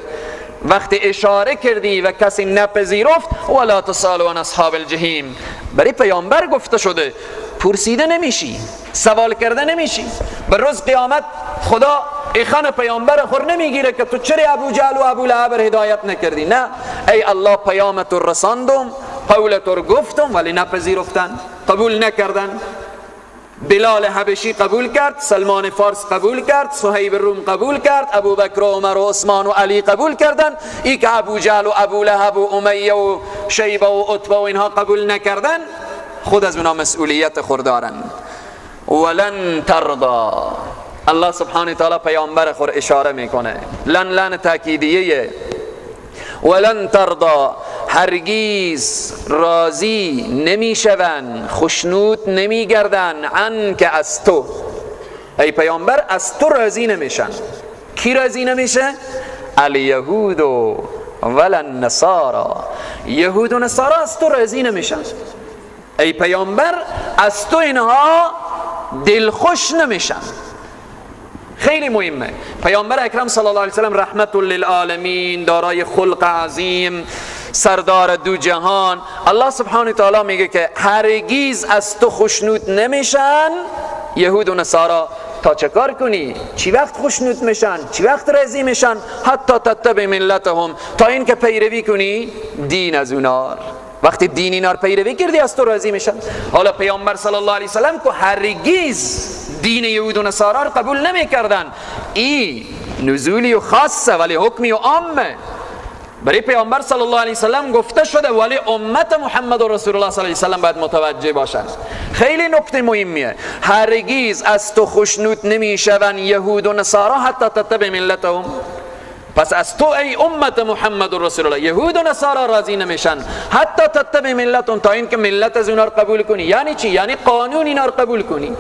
وقتی اشاره کردی و کسی نپذیرفت، ولا تسألوا عن اصحاب الجحیم، برای پیامبر گفته شده پرسیده نمیشی، سوال کرده نمیشی. به روز قیامت خدا ایخان پیامبر خور نمیگیره که تو چرا ابو جهل و ابو لهب را هدایت نکردی. نه، ای الله پیامت رو رساندم، قولت رو گفتم، ولی نپذیرفتن، قبول نکردن. بلال حبشی قبول کرد، سلمان فارس قبول کرد، صهیب روم قبول کرد، ابو بکر و عمر و عثمان و علی قبول کردن. ای که ابو جهل و ابو لهب و امیه و شیبه و عتبه و اینها قبول نکردن، خود از اونا مسئولیت خور دارن. ولن ترضا، الله سبحانه تعالی پیامبر خور اشاره میکنه، لن لن تاکیدیه. ولن ترضا، هرگیز راضی نمیشوند، خشنود نمیگردن، عنک از تو، ای پیامبر از تو راضی نمیشن. کی راضی نمیشه؟ الیهود ولا النصارا، یهود و نصارا از تو راضی نمیشن ای پیامبر، از تو اینها دلخوش نمیشن. خیلی مهمه. پیامبر اکرم صلی الله علیه وسلم رحمت للعالمین، دارای خلق عظیم، سردار دو جهان، الله سبحانه تعالی میگه که هرگیز از تو خشنود نمیشن یهود و نصارا تا چه کار کنی؟ چی وقت خوشنود میشن؟ چی وقت راضی میشن؟ حتی تتبع ملتهم، تا اینکه پیروی کنی دین از اونا. وقتی دین اینا رو پیروی کردی از تو راضی میشن. حالا پیامبر صلی الله علیه وسلم که هرگز دین یهود و نصارا رو قبول نمیکردن، ای نزولی و خاصه ولی حکمی و عامه برای پیامبر صلی الله علیه وسلم گفته شده، ولی امت محمد و رسول الله صلی الله علیه وسلم باید متوجه باشن. خیلی نکته مهمیه. هرگز از تو خوشنود نمیشون یهود و نصارا حتی تتبع ملتهم. پس از تو ای امت محمد و رسول الله یهود و نصارا راضی نمیشن حتی تتبع ملتهم، تا اینکه ملت از اونا رو قبول کنی. یعنی چی؟ یعنی قانون اینا رو قبول کنی.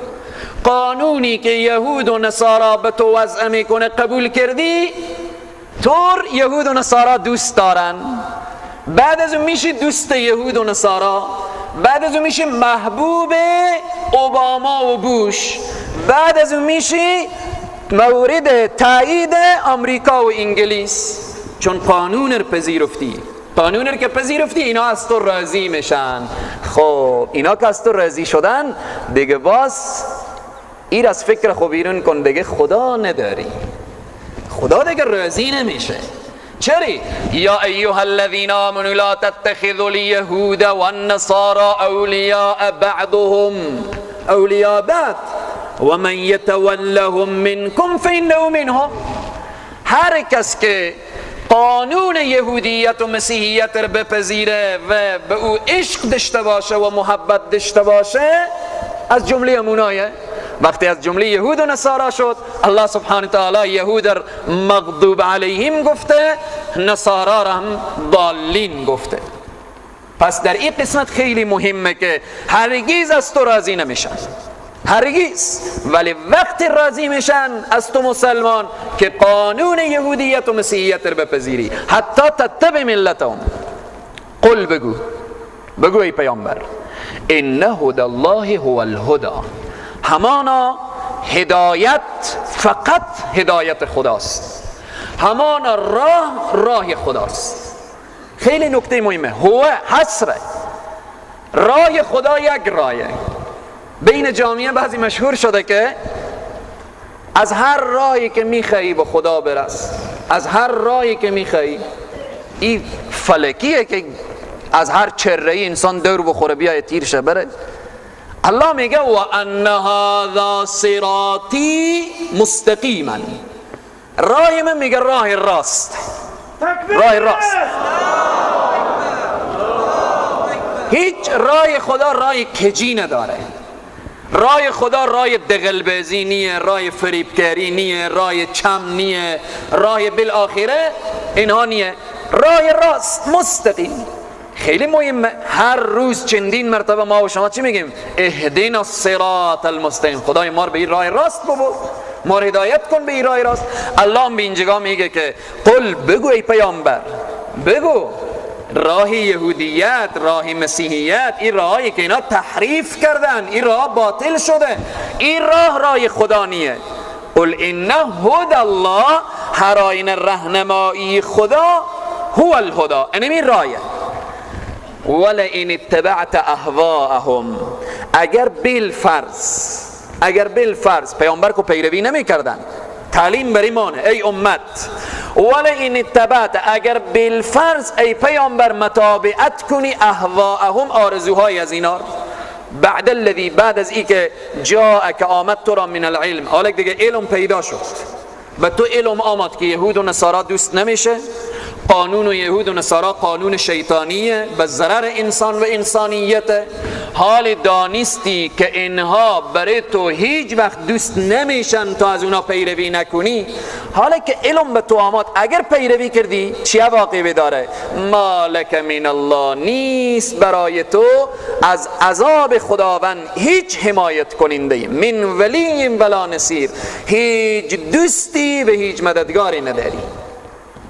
قانونی که یهود و نصارا به تو وضع میکنه قبول کردی، طور یهود و نصارا دوست دارن. بعد از اون میشی دوست یهود و نصارا، بعد از اون میشی محبوب اوباما و بوش، بعد از اون میشی مورد تایید آمریکا و انگلیس، چون قانون رو پذیرفتی. قانون رو که پذیرفتی اینا از تو راضی میشن. خب اینا که از تو راضی شدن دیگه باز ایر از فکر خو بیرون کن، دیگه خدا نداری، خدا دیگه راضی نمیشه. چری؟ یا ایها الذین آمنوا لا تتخذوا اليهود والنصارى اولیاء بعضهم اولیاء بعض ومن يتولهم منكم فإنه منهم. هر کس که قانون یهودیت و مسیحیت رو بپذیره و به او عشق داشته باشه و محبت داشته باشه از جمله امونایه. وقتی از جمله یهود و نصارا شد، الله سبحانه تعالی یهود را مغضوب علیهم گفته، نصارا را هم ضالین گفته. پس در این قسمت خیلی مهمه که هرگز از تو راضی نمیشن، هرگز. ولی وقتی راضی میشن از تو مسلمان که قانون یهودیت و مسیحیت رو بپذیری، حتی تتبع ملتهم. قل بگو، بگو ای پیامبر، ان هدى الله هو الهدى، همانا هدایت فقط هدایت خداست، همانا راه راه خداست. خیلی نکته مهمه، هو حصره، راه خدا یک راهه. بین جامعه بعضی مشهور شده که از هر راهی که میخوایی به خدا برس، از هر راهی که میخوایی. این فلکیه که از هر چره‌ای انسان دور بخوره بیای تیر شه بره. الله میگه و ان هذا صراطی مستقیما، راه من میگه راه راست، راه راست. هیچ راه خدا راه کجی نداره. راه خدا راه دغلبازی نیه، راه فریبکاری نیه، راه چم نیه، راه بالآخره اینها نیه، راه راست مستقیم. خیلی مهمه. هر روز چندین مرتبه ما و شما چی میگیم؟ اهدنا الصراط المستقیم، خدای ما رو به این راه راست ببر، ما رو هدایت کن به این راه راست. الله به اینجا میگه که قل بگو ای پیامبر، بگو راه یهودیت، راه مسیحیت، این راهی که اینا تحریف کردن، این راه باطل شده، این راه راه خدا نیه. قل ان هدى الله، هر آینه رهنمایی خدا، هو الهدى، این راهه. ولئن اتبعت اهواءهم، اگر بالفرض، اگر بالفرض پیامبر کو پیروی نمی کردن، تعلیم بری مانه ای امت، ولئن اتبعت، اگر بالفرض ای پیامبر متابعت کنی اهواءهم، آرزوهای از اینا، بعد الذی، بعد از ای که جاء که آمد تو را من العلم، حالا دیگه علم پیدا شد و تو علم آمد که یهود و نصارا دوست نمیشه، قانون و یهود و نصارا قانون شیطانیه به ضرر انسان و انسانیت. حال دانستی که اینها برای تو هیچ وقت دوست نمیشن تا از اونا پیروی نکنی، حالا که علم به تو آمد اگر پیروی کردی چی عواقبی داره؟ ما لک من الله، نیست برای تو از عذاب خداوند هیچ حمایت کننده، من ولی ولا نصیر، هیچ دوستی و هیچ مددگاری نداری،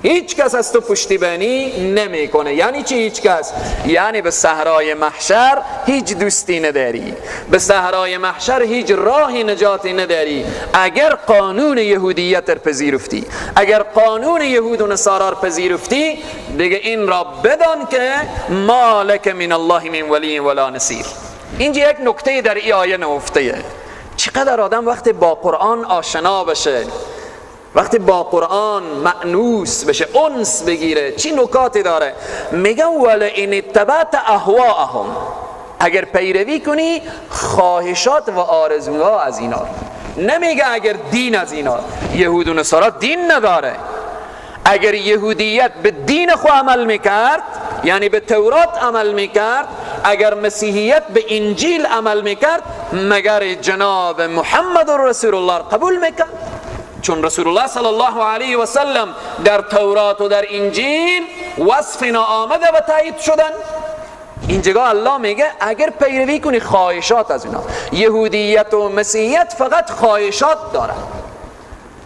هیچ کس از تو پشتیبانی نمیکنه. یعنی چی هیچ کس؟ یعنی به صحرای محشر هیچ دوستی نداری، به صحرای محشر هیچ راه نجاتی نداری اگر قانون یهودیت را پذیرفتی، اگر قانون یهود و نصارا را پذیرفتی، دیگه این را بدان که ما لک من الله من ولی ولا نصیر. اینجا یک نکته در ای آیه نهفته، چقدر آدم وقتی با قرآن آشنا بشه، وقتی با قرآن مأنوس بشه، انس بگیره، چی نکاتی داره. میگه ولئن اتبعت اهواءهم، اگر پیروی کنی خواهشات و آرزوها از اینا. نمیگه اگر دین از اینا، یهود و نصارا دین نداره. اگر یهودیت به دین خو عمل میکرد، یعنی به تورات عمل میکرد، اگر مسیحیت به انجیل عمل میکرد، مگر جناب محمد رسول الله قبول میکرد؟ چون رسول الله صلی الله علیه و سلم در تورات و در انجیل وصف آمده و تایید شدن. اینجا الله میگه اگر پیروی کنی خواهشات از اینا، یهودیت و مسیحیت فقط خواهشات دارن،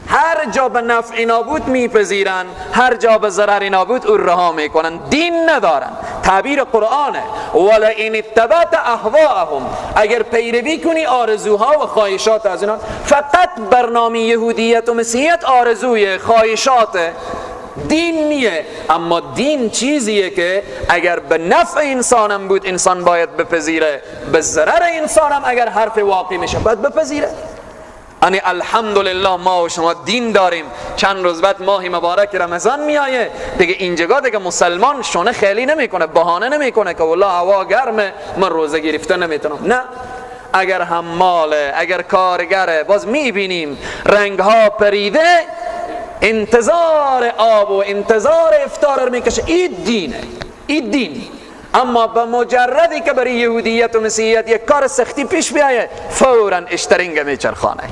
هر جا به نفع اینا بود میپذیرن، هر جا به ضرر اینا بود او رها میکنن، دین ندارن. تعبیر قرآنه ولئن اتبعت اهواءهم، اگر پیروی کنی آرزوها و خواهشات از اینا. فقط برنامه یهودیت و مسیحیت آرزوی خواهشات، دین نیه. اما دین چیزیه که اگر به نفع انسانم بود انسان باید بپذیره، به ضرر انسانم اگر حرف واقع میشه باید بپذیره. یعنی الحمدلله ما و شما دین داریم. چند روز بعد ماه مبارک رمضان میایه دیگه، اینجا دیگه مسلمان شونه خیلی نمیکنه، بهانه نمیکنه که والله هوا گرمه من روزه گرفته نمیتونم. نه، اگر حماله، اگر کارگره، باز میبینیم رنگها پریده، انتظار آب و انتظار افطار رو میکشه. این دینه، این دین. اما به مجردی که برای یهودیت و مسیحیت یک کار سختی پیش بیایه، فوراً اشترینگ میچرخانه.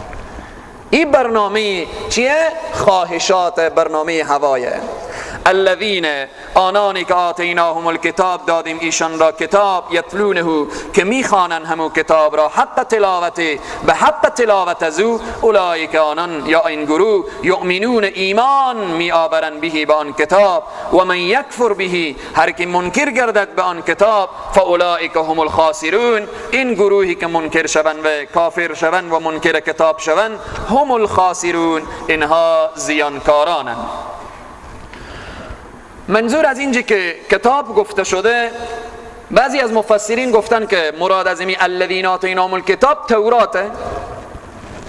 این برنامه چیه؟ خواهشات، برنامه هوایه. الذین، آنانی که آتیناهم الکتاب، دادیم ایشان را کتاب، یتلونه، که میخوانند همو کتاب را، حق تلاوته، به حق تلاوت از او، اولئک، آنان یا این گروه، یؤمنون، ایمان می آورند، بهی، به آن کتاب، و من یکفر بهی، هر کی منکر گردد به آن کتاب، فاولئک هم الخاسرون، این گروهی که منکر شوند و کافر شوند و منکر کتاب شوند، هم الخاسرون، اینها زیانکارانند. منظور از اینجا که کتاب گفته شده، بعضی از مفسرین گفتن که مراد از این الذین آتیناهم الکتاب توراته.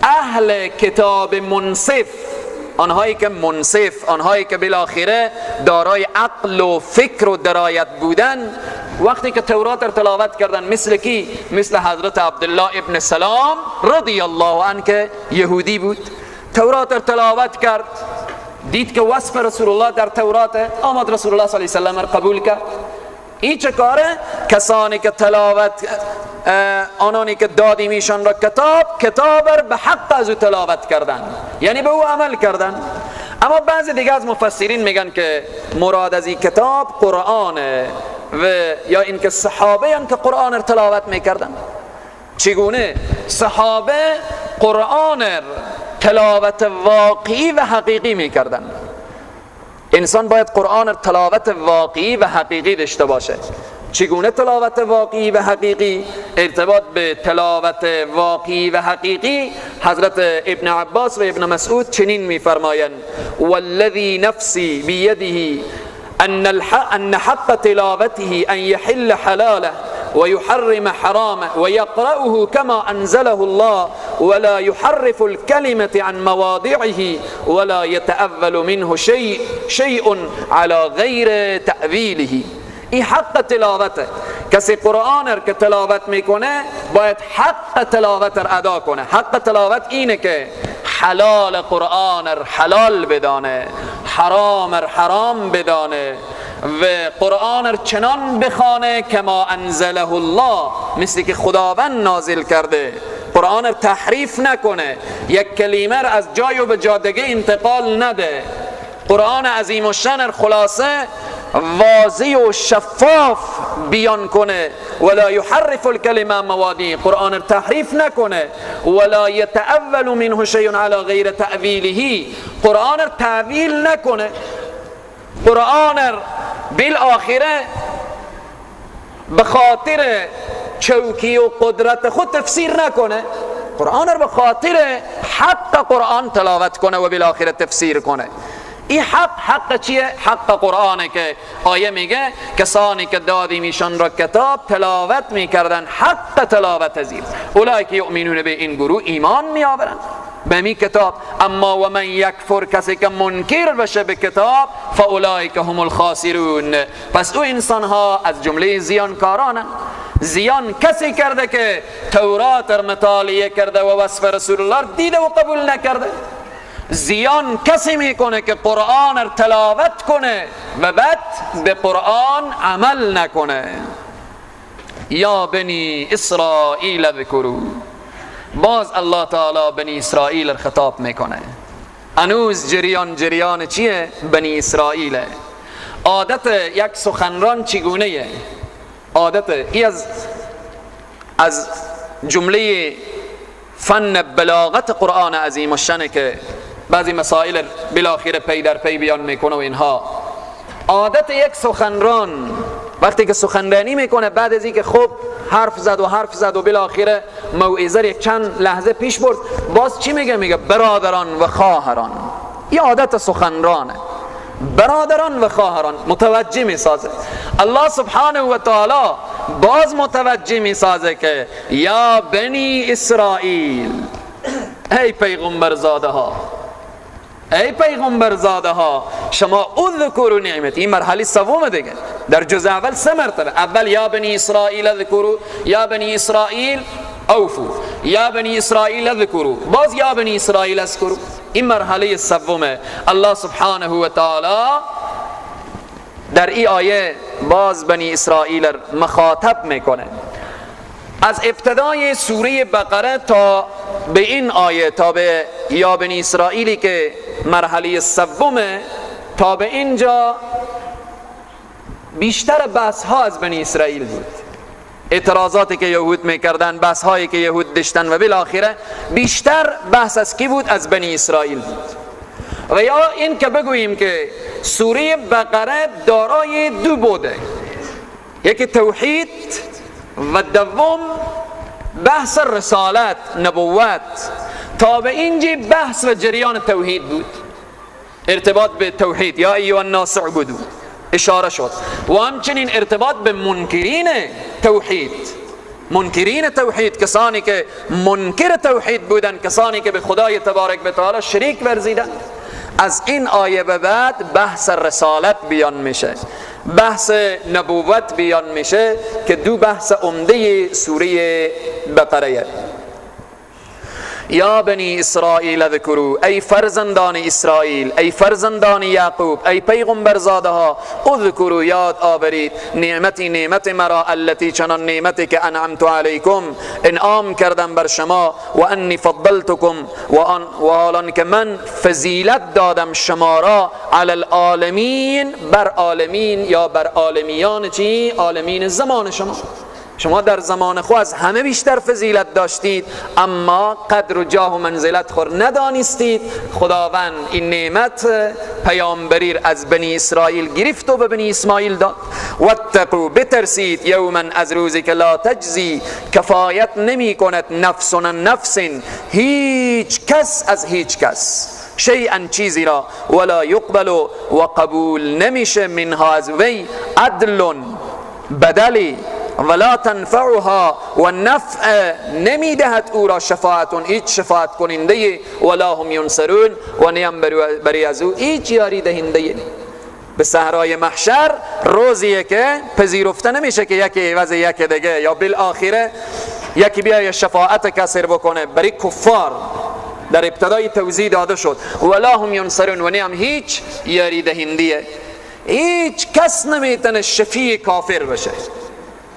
اهل کتاب منصف، آنهایی که منصف، آنهایی که بالاخره دارای عقل و فکر و درایت بودن، وقتی که تورات را تلاوت کردن، مثل کی؟ مثل حضرت عبدالله ابن سلام رضی الله عنه که یهودی بود، تورات را تلاوت کرد، دید که وصف رسول الله در تورات، آمد رسول الله صلی الله علیه و سلم قبول کرد. این چه کاره؟ کسانی که تلاوت، آنانی که دادیم ایشان را کتاب، کتاب را به حق از او تلاوت کردن، یعنی به او عمل کردن. اما بعضی دیگه از مفسرین میگن که مراد از این کتاب قرآنه و یا اینکه صحابه هم که قرآن را تلاوت میکردن. چگونه؟ صحابه قرآن تلاوت واقعی و حقیقی میکردن. انسان باید قرآن تلاوت واقعی و حقیقی داشته باشه. چگونه تلاوت واقعی و حقیقی؟ ارتباط به تلاوت واقعی و حقیقی حضرت ابن عباس و ابن مسعود چنین میفرمایند: والذی نفسی بیده ان حق تلاوته ان یحل حلاله ويحرم حرامه ويقرأه كما أنزله الله ولا يحرف الكلمة عن مواضعه ولا يتأول منه شيء على غير تأويله. این حق تلاوته. کسی قرآن را که تلاوت میکنه باید حق تلاوت را ادا کنه. حق تلاوت اینه که حلال قرآن را حلال بدانه، حرام را حرام بدانه و قرآن را چنان بخوانه کما انزله الله، مثلی که خداوند نازل کرده. قرآن را تحریف نکنه، یک کلمه را از جای و به جادگه انتقال نده. قرآن عظیم الشان خلاصه واضح و شفاف بیان کنه. ولا يحرف الكلمه موادی، قرآن را تحریف نکنه. ولا يتأول منه شيء على غیر تأویله، قرآن را تأویل نکنه. قرآن بالآخره به خاطر چوکی و قدرت خود تفسیر نکنه، قرآن را به خاطر حق قرآن تلاوت کنه و بالآخره تفسیر کنه. این حق، حق چیه؟ حق قرآنه که آیه میگه کسانی که دادیم ایشان را کتاب تلاوت میکردن حق تلاوت زیر، اولئک یؤمنون به، این گروه ایمان میآورند به می کتاب. اما و من یکفر، کسی که منکر بشه به کتاب، فاولئک هم الخاسرون، پس او انسان ها از جمله زیانکارانند. زیان کسی کرده که تورات را مطالعه کرده و وصف رسول الله دیده و قبول نکرده. زیان کسی میکنه که قرآن را تلاوت کنه و بعد به قرآن عمل نکنه. یا بنی اسرائیل اذکروا، باز الله تعالی بنی اسرائیل را خطاب میکنه. هنوز جریان چیه؟ بنی اسرائیل. عادت یک سخنران چگونه؟ عادت ای از جمله فن بلاغت قرآن عظیم الشأنه که بعضی مسائل بالاخره پی در پی بیان میکنه و اینها. عادت یک سخنران وقتی که سخنرانی میکنه، بعد از اینکه خوب حرف زد و بالاخره موعظه یک چند لحظه پیش برد، باز چی میگه؟ میگه برادران و خواهران. این عادت سخنرانه، برادران و خواهران، متوجه میسازه. الله سبحانه و تعالی باز متوجه میسازه که یا بنی اسرائیل، ای پیغمبرزاده ها، ای پیغمبرزاده ها، شما اذکروا نعمتی. این مرحله سوم دیگه، در جزء اول سه مرتبه. اول یا بنی اسرائیل اذکروا، یا بنی اسرائیل اوفو، یا بنی اسرائیل اذکروا، باز یا بنی اسرائیل اذکروا. این مرحله سومه. الله سبحانه و تعالی در این آیه باز بنی اسرائیل مخاطب میکنه. از ابتدای سوره بقره تا به این آیه، تا به یا بنی اسرائیلی که مرحله سومه، تا به اینجا بیشتر بحث ها از بنی اسرائیل بود. اعتراضاتی که یهود میکردن، بحث هایی که یهود داشتن و بالاخره بیشتر بحث از کی بود؟ از بنی اسرائیل بود. و یا این که بگوییم که سوره بقره دارای دو بوده، یکی توحید و دوم بحث رسالت، نبوت. تا به اینجا بحث و جریان توحید بود، ارتباط به توحید، یا ایها الناس اعبدوا اشاره شد، و همچنین ارتباط به منکرین توحید، منکرین توحید، کسانی که منکر توحید بودن، کسانی که به خدای تبارک و تعالی شریک ورزیدن. از این آیه به بعد بحث رسالت بیان میشه، بحث نبوت بیان میشه که دو بحث عمده سوره بقره. یا بنی اسرائیل اذکروا، ای فرزندان اسرائیل، ای فرزندان یعقوب، ای پیغمبرزاده ها، اذکروا یاد آورید نعمتی، نعمت مرا، التي چنان نعمتی که انعمت علیکم انعام کردم بر شما، و انی فضلتکم، و حالان که من فضیلت دادم شما را، علی العالمین، بر عالمین یا بر عالمیان، چی؟ عالمین زمان شما. شما در زمان خود از همه بیشتر فضیلت داشتید، اما قدر و جاه و منزلت خود ندانستید. خداوند این نعمت پیامبری از بنی اسرائیل گرفت و به بنی اسماعیل داد. واتقوا، بترسید، یوما، از روزی که لا تجزی، کفایت نمی کند، نفس عن نفس، هیچ کس از هیچ کس، شیئا، چیزی را، ولا یقبل، و قبول نمیشه، منها، از وی، عدل، بدلی، ولا تنفعها، و نفع نمیدهد او را، شفاعت، هیچ شفاعت کننده، ولا هم ینصرون، و نیم بری از او هیچ یاری دهنده. به صحرای محشر روزیه که پذیرفته نمیشه که یکی عوض یکی دیگه، یا بالآخره یکی بیای شفاعت کسر بکنه. برای کفار در ابتدای توضیح داده شد ولا هم ینصرون، و نیم هیچ یاری دهنده. هیچ کس نمیتونه شفیع کافر بشه،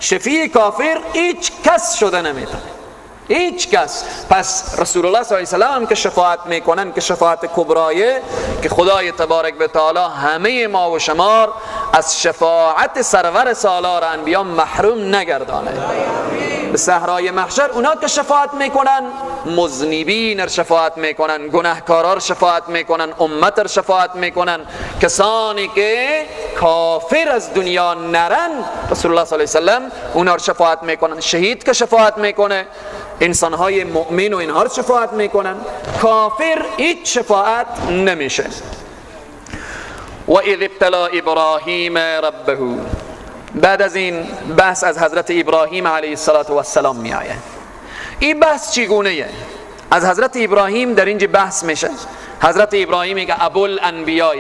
شفیع کافر هیچ کس شده نمیتونه، هیچ کس. پس رسول الله صلی الله علیه و سلم که شفاعت میکنن، که شفاعت کبرایه، که خدای تبارک و تعالی همه ما و شمار از شفاعت سرور سالار انبیا محروم نگردانه. به صحرای محشر اونا که شفاعت میکنن، مذنبین را شفاعت میکنن، گناهکارا را شفاعت میکنن، امت را شفاعت میکنن، کسانی که کافر از دنیا نرن رسول الله صلی الله علیه و سلم اونا را شفاعت میکنن. شهید که شفاعت میکنه، انسانهای مؤمن و اینها را شفاعت میکنن، کافر هیچ شفاعت نمیشه. و اذ ابتلا ابراهیم ربه. بعد از این بحث از حضرت ابراهیم علیه السلام می آید. این بحث چگونه؟ از حضرت ابراهیم در اینجا بحث میشه. حضرت ابراهیم که ابوالانبیاء،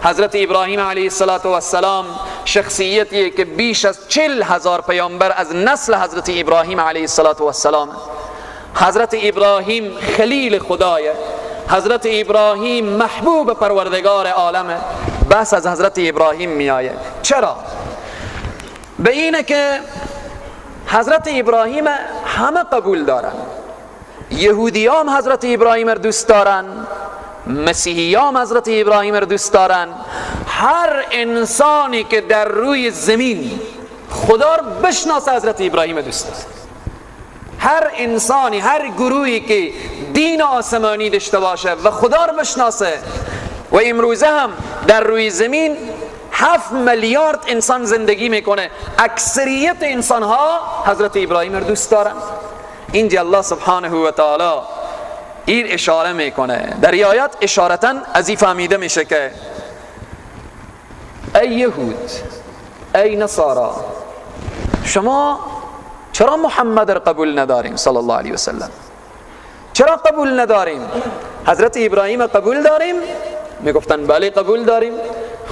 حضرت ابراهیم علیه السلام شخصیتیه که بیش از 40,000 پیامبر از نسل حضرت ابراهیم علیه السلام. حضرت ابراهیم خلیل خدایه، حضرت ابراهیم محبوب پروردگار عالمه. بحث از حضرت ابراهیم میآید. چرا؟ به اینه که حضرت ابراهیم همه قبول دارن، یهودیام حضرت ابراهیم رو دوست دارن، مسیحیام حضرت ابراهیم رو دوست دارن. هر انسانی که در روی زمین خدا رو بشناسه حضرت ابراهیم دوست داره. هر انسانی، هر گروهی که دین آسمانی داشته باشه و خدا رو بشناسه، و امروزه هم در روی زمین 7 میلیارد انسان زندگی میکنه، اکثریت انسان ها حضرت ابراهیم رو دوست دارن. اینجا الله سبحانه و تعالی این اشاره میکنه. در این آیات اشارتا از این فهمیده میشه که ای یهود، ای نصارا، شما چرا محمد رو قبول نداریم صلی الله علیه وسلم؟ چرا قبول نداریم؟ حضرت ابراهیم قبول داریم؟ میگفتن بله قبول داریم.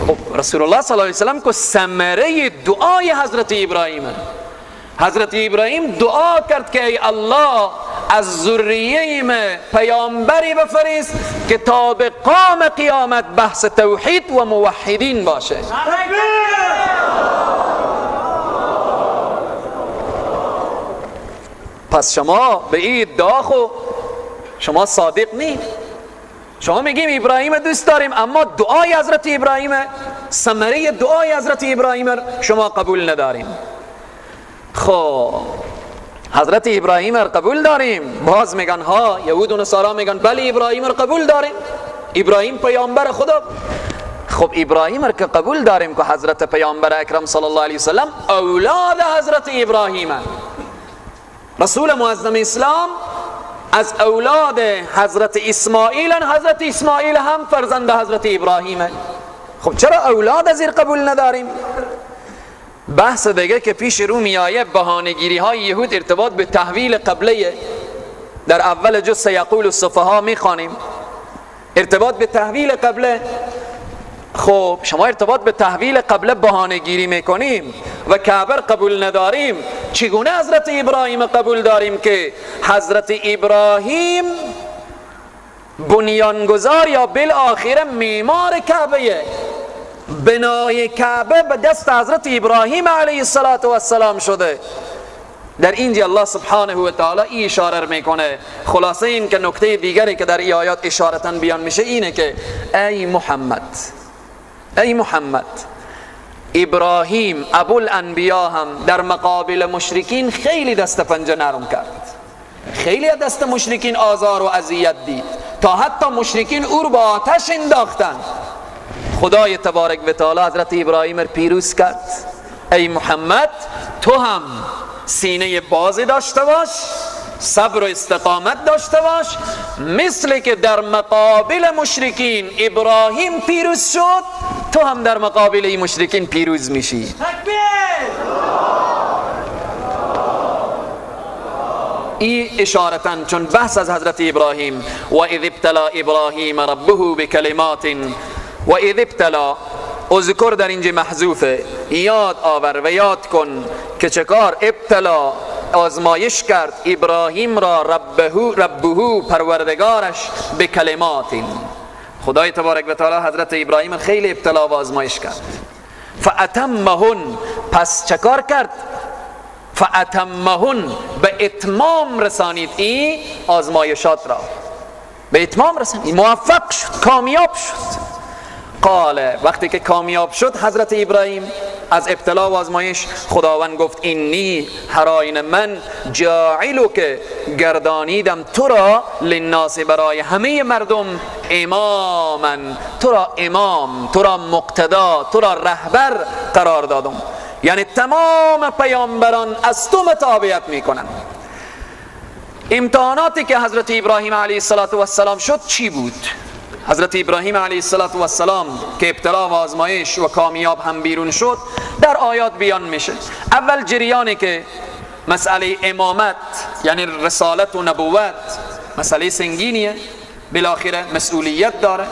خب رسول الله صلی الله علیه وسلم که ثمره دعای حضرت ابراهیم، حضرت ابراهیم دعا کرد که ای الله از ذریه ما پیامبری بفرست که تا به قام قیامت بحث توحید و موحدین باشه. پس شما به این ادعا خو شما صادق نی. شما میگیم ابراهیم دوست داریم، اما دعای حضرت ابراهیم، ثمره دعای حضرت ابراهیم شما قبول نداریم. خب حضرت ابراهیم رو قبول داریم، باز میگن ها، یهود و نصارا میگن بله ابراهیم رو قبول داریم، ابراهیم پیامبر خدا. خب ابراهیم رو که قبول داریم که حضرت پیامبر اکرم صلی الله علیه وسلم اولاد حضرت ابراهیم، رسول معظم اسلام از اولاد حضرت اسماعیل، حضرت اسماعیل هم فرزند حضرت ابراهیمه. خب چرا اولاد از این قبول نداریم؟ بحث دیگه که پیش رو میایه بهانه‌گیری های یهود ارتباط به تحویل قبله. در اول جز سیقول السفها میخوانیم ارتباط به تحویل قبله. خب شما ارتباط به تحویل قبله بهانه‌گیری میکنیم و کعبه قبول نداریم، چگونه حضرت ابراهیم قبول داریم که حضرت ابراهیم بنیانگذار یا بالآخره معمار کعبه، بنای کعبه به دست حضرت ابراهیم علیه السلام شده. در اینجا الله سبحانه و تعالی ای اشاره میکنه. خلاصه این که نکته دیگری که در ای آیات اشارتا بیان میشه اینه که ای محمد، ای محمد، ابراهیم ابوالانبیا هم در مقابل مشرکین خیلی دست پنجه نرم کرد، خیلی دست مشرکین آزار و اذیت دید، تا حتی مشرکین او رو با آتش انداختن. خدای تبارک و تعالی حضرت ابراهیم رو پیروز کرد. ای محمد تو هم سینه بازی داشته باش، صبر و استقامت داشته باش، مثل که در مقابل مشرکین ابراهیم پیروز شد، تو هم در مقابل این مشرکین پیروز میشی. ای اشارتا چون بحث از حضرت ابراهیم، و اذ ابتلا ابراهیم ربه بکلمات، و اذ ابتلا، اذکر در اینجا محذوفه، یاد آور و یاد کن که چکار ابتلا آزمایش کرد ابراهیم را ربه پروردگارش به کلمات. خدای تبارک و تعالی حضرت ابراهیم خیلی ابتلا و آزمایش کرد. فاتمهن، پس چکار کرد؟ فاتمهن، به اتمام رسانید این آزمایشات را، به اتمام رسانید، موفق شد، کامیاب شد. قال، وقتی که کامیاب شد حضرت ابراهیم از ابتلا و آزمایش، خداوند گفت اینی هر من جاعلو که گردانیدم تو را للناس برای همه مردم اماما، تو را امام، تو را مقتدا، تو را رهبر قرار دادم. یعنی تمام پیامبران از تو متابعت میکنن. امتحاناتی که حضرت ابراهیم علیه السلام شد چی بود؟ حضرت ابراهیم علیه السلام که ابتلا و آزمایش و کامیاب هم بیرون شد در آیات بیان میشه. اول جریانی که مسئله امامت یعنی رسالت و نبوت مسئله سنگینیه، بالاخره مسئولیت داره.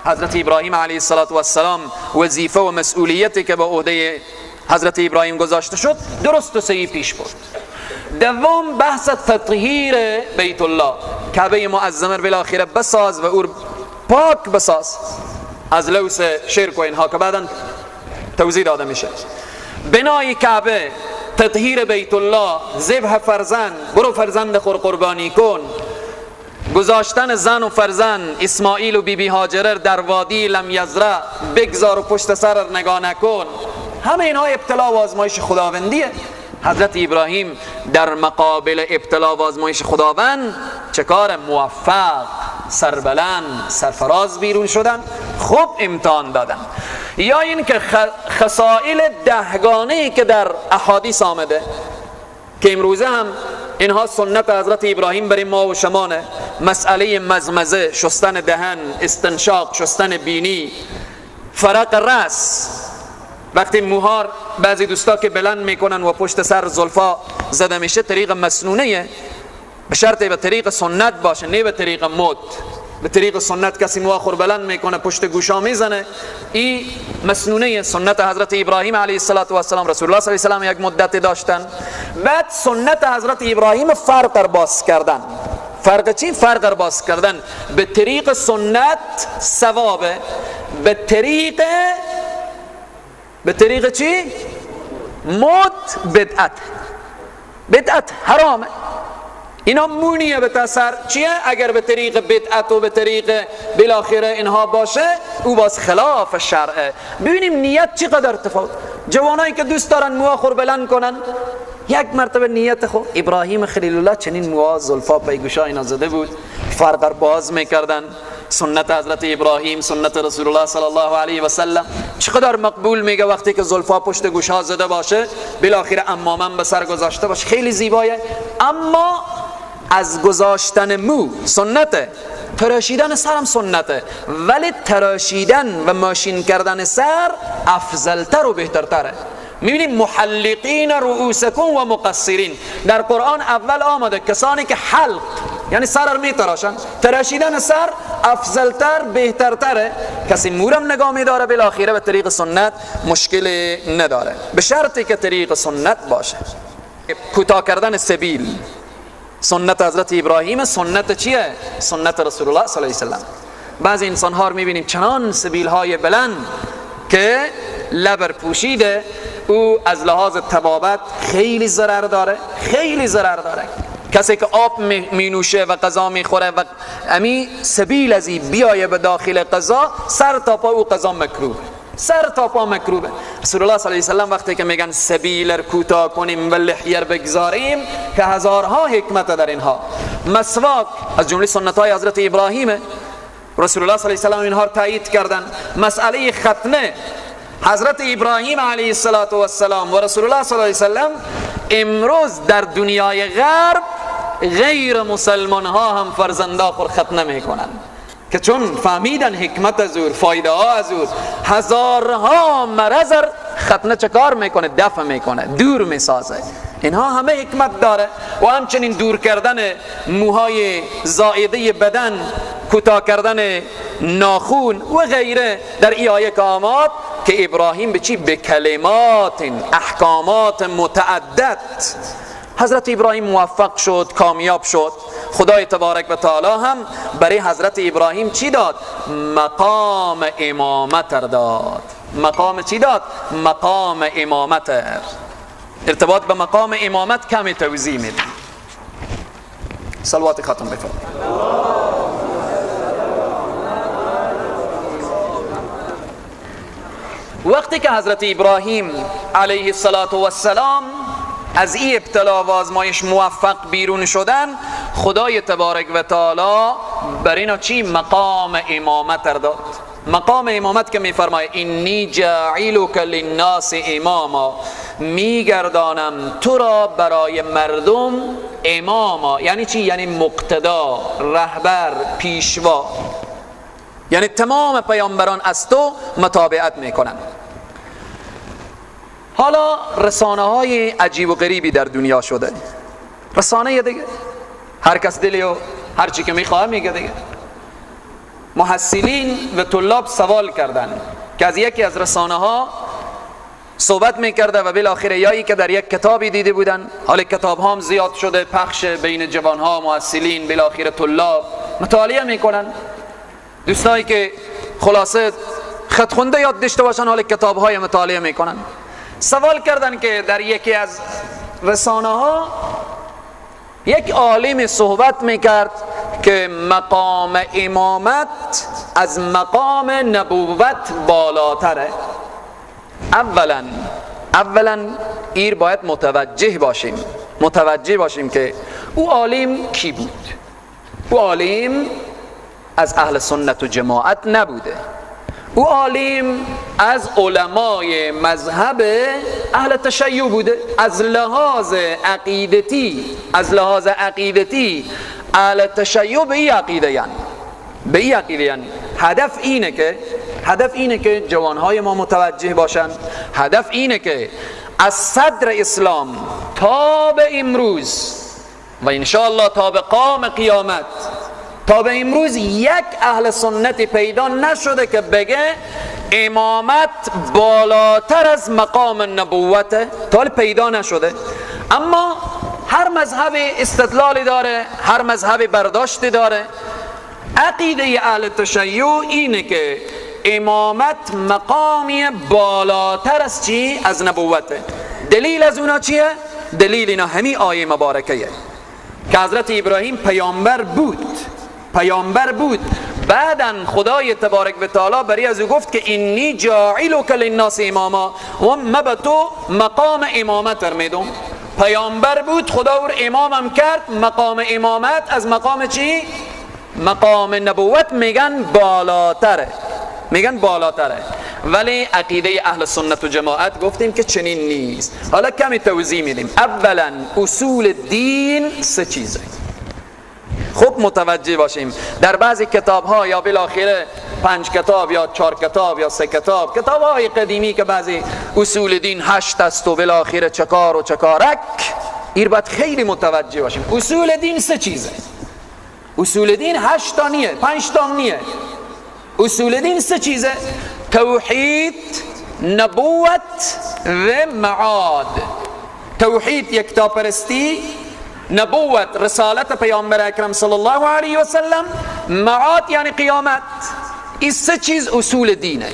حضرت ابراهیم علیه السلام وظیفه و مسئولیتی که به عهده حضرت ابراهیم گذاشته شد درست و صحیح پیش برد. دوم بحث تطهیر بیت الله، کعبه معظمه بالاخره بساز و اور پاک بساز از لوث شرک و اینها که بعدا توضیح داده میشه. بنای کعبه، تطهیر بیت الله، ذبح فرزند، برو فرزند خور قربانی کن، گذاشتن زن و فرزند اسماعیل و بی بی هاجره در وادی لم یزرع، بگذار و پشت سر نگاه نکن، همه اینها ابتلا و آزمایش خداوندیه. حضرت ابراهیم در مقابل ابتلا و آزمایش خداوند چه کار موفق، سربلند، سرفراز بیرون شدن، خوب امتحان دادن. یا این که خصائل دهگانه‌ای که در احادیث آمده که امروزه هم اینها سنت حضرت ابراهیم برای ما و شمانه، مسئله مزمزه، شستن دهن، استنشاق، شستن بینی، فرق رأس، وقتی موهار بعضی دوستا که بلند میکنن و پشت سر زلفا زده میشه طریق مسنونه، به شرط به طریق سنت باشه نه به طریق مد. به طریق سنت کسی موها خور بلند میکنه پشت گوشا میزنه، این مسنونه سنت حضرت ابراهیم علیه السلام، رسول الله صلی الله علیه و سلم یک مدت داشتن. بعد سنت حضرت ابراهیم فرق باز کردن. فرق چی؟ فرق باز کردن به طریق سنت ثوابه، به طریق چی؟ مد بدعت، بدعت حرامه. اینا مونیه به تسر چیه؟ اگر به طریق بدعت و به طریق بالاخره اینها باشه او باز خلاف شرعه. ببینیم نیت چقدر تفاوت. جوانایی که دوست دارن موها خور بلند کنن، یک مرتبه نیت خود ابراهیم خلیل الله چنین موها زلفا پیگوشا اینا زده بود، فرق باز میکردن. سنت حضرت ابراهیم، سنت رسول الله صلی الله علیه و سلم چقدر مقبول میگه وقتی که زلفا پشت گوشها زده باشه، بالاخره عمامه به سر گذاشته باشه، خیلی زیبایه. اما از گذاشتن مو سنته، تراشیدن سرم سنته، ولی تراشیدن و ماشین کردن سر افضلتر و بهترتره. میبینیم محلقین رؤوسکم و مقصرین در قرآن اول آمده، کسانی که حلق یعنی سر رو میتراشن، تراشیدن سر افضلتر بهترتره. کسی مورم نگاه میداره بالاخره به طریق سنت مشکل نداره، به شرطی که طریق سنت باشه. کوتاه کردن سبیل سنت حضرت ابراهیم، سنت چیه؟ سنت رسول الله صلی الله علیه و سلم. بعضی انسان ها رو میبینیم چنان سبیل های بلند که لبر پوشیده، او از لحاظ طبابت خیلی ضرر داره، خیلی ضرر داره. کسی که آب می نوشه و غذا میخوره و امی سبیل ازی بیایه به داخل غذا، سر تا پا او غذا مکروه، سر تا پا مکروبه. رسول الله صلی الله علیه و سلم وقتی که میگن سبیل رو کوتاه کنیم و لحیه رو بگذاریم که هزارها حکمت در اینها. مسواک از جمله سنت های حضرت ابراهیمه، رسول الله صلی الله علیه و سلم اینها رو تایید کردن. مسئله ختنه حضرت ابراهیم علیه السلام و رسول الله صلی الله علیه و سلم امروز در دنیای غرب غیر مسلمان ها هم فرزنده خود ختنه میکنن که چون فهمیدن حکمت از او، فایده ها از او، هزارها مرض ختنه چه کار میکنه؟ دفع میکنه، دور میسازه. اینها همه حکمت داره. و همچنین دور کردن موهای زائده بدن، کوتاه کردن ناخون و غیره. در ای آیه که آمد که ابراهیم به چی؟ به کلمات، احکامات متعدد. حضرت ابراهیم موفق شد، کامیاب شد. خدای تبارک و تعالی هم برای حضرت ابراهیم چی داد؟ مقام امامت داد. مقام چی داد؟ مقام امامت. ارتباط به مقام امامت کمی توضیح میده. صلوات ختم بفرمایید. وقتی که حضرت ابراهیم علیه السلام از این ابتلا و آزمایش موفق بیرون شدن، خدای تبارک و تعالی بر اینا چی؟ مقام امامت داد. مقام امامت که میفرماید انی جاعلک للناس اماما، میگردانم تو را برای مردم اماما. یعنی چی؟ یعنی مقتدا، رهبر، پیشوا. یعنی تمام پیامبران از تو متابعت میکنن. حالا رسانه های عجیب و غریبی در دنیا شده، رسانه دیگه هر کس دلی و هر چی که میخواه میگه دیگه. محصلین و طلاب سوال کردن که از یکی از رسانه ها صحبت میکرده و بالاخره یایی که در یک کتابی دیده بودن، حالا کتاب هم زیاد شده، پخش بین جوان ها، محصلین، بالاخره طلاب مطالعه میکنن، دوستایی که خلاصه خط خونده یاد داشته باشن حالا کتاب های مطالعه میکنن. سوال کردن که در یکی از رسانه ها یک عالم صحبت میکرد که مقام امامت از مقام نبوت بالاتره. اولا ایر باید متوجه باشیم که او عالم کی بود. او عالم از اهل سنت و جماعت نبوده، او عالم از علمای مذهب اهل تشیع بوده. از لحاظ عقیدتی اهل تشیع به این عقیده یعنی هدف اینه که جوانهای ما متوجه باشن، هدف اینه که از صدر اسلام تا به امروز و انشاءالله تا به قام قیامت، تا به امروز یک اهل سنت پیدا نشده که بگه امامت بالاتر از مقام نبوته، تا پیدا نشده. اما هر مذهب استدلالی داره، هر مذهب برداشتی داره. عقیده اهل تشیع اینه که امامت مقامی بالاتر از چی؟ از نبوته. دلیل از اونا چیه؟ دلیل اینا همی آیه مبارکه که حضرت ابراهیم پیامبر بود، بعداً خدای تبارک و تعالی بری از او گفت که اینی جاعلک للناس اماما و ما به تو مقام امامت میدم. پیامبر بود، خدا او امامم کرد. مقام امامت از مقام چی؟ مقام نبوت میگن بالاتره، ولی عقیده اهل سنت و جماعت گفتیم که چنین نیست. حالا کمی توضیح میدیم. اولا اصول دین سه چیزه، خوب متوجه باشیم. در بعضی کتاب ها یا بالاخره 5 کتاب یا 4 کتاب یا 3 کتاب، کتاب های قدیمی که بعضی اصول دین 8 است و بالاخره چکار و چکارک، ایر باید خیلی متوجه باشیم. اصول دین سه چیزه. اصول دین 8 تا نیه، 5 تا نیه. اصول دین سه چیزه: توحید، نبوت و معاد. توحید یکتاپرستی، نبوت رسالت پیامبر اکرم صلی الله علیه و سلم، معاد یعنی قیامت. این سه چیز اصول دینه.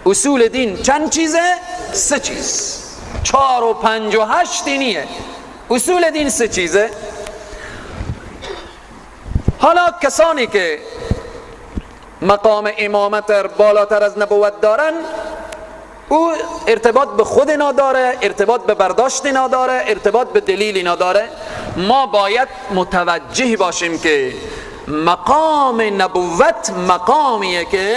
اصول دین چند چیزه؟ سه چیز. 4 و 5 و 8 نیه. اصول دین سه چیزه. حالا کسانی که مقام امامت بالاتر از نبوت دارن، او ارتباط به خود نداره، ارتباط به برداشت نداره، ارتباط به دلیل نداره. ما باید متوجه باشیم که مقام نبوت مقامیه که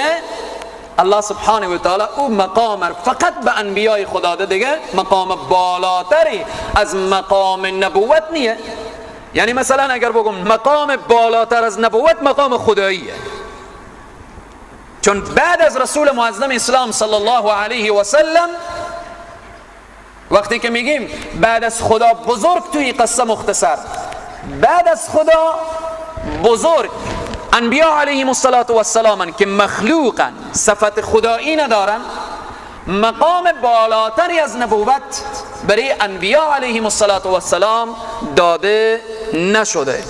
الله سبحانه و تعالی او مقام فقط به انبیای خدا داده، دیگه مقام بالاتری از مقام نبوت نیه. یعنی مثلا اگر بگم مقام بالاتر از نبوت مقام خداییه، چون بعد از رسول معظم اسلام صلی الله علیه و سلم، وقتی که میگیم بعد از خدا بزرگ، توی قصه مختصر، بعد از خدا بزرگ انبیاء علیهم الصلاة والسلام که مخلوقن، صفت خدایی ندارن، مقام بالاتری از نبوت برای انبیاء علیهم الصلاة والسلام داده نشده.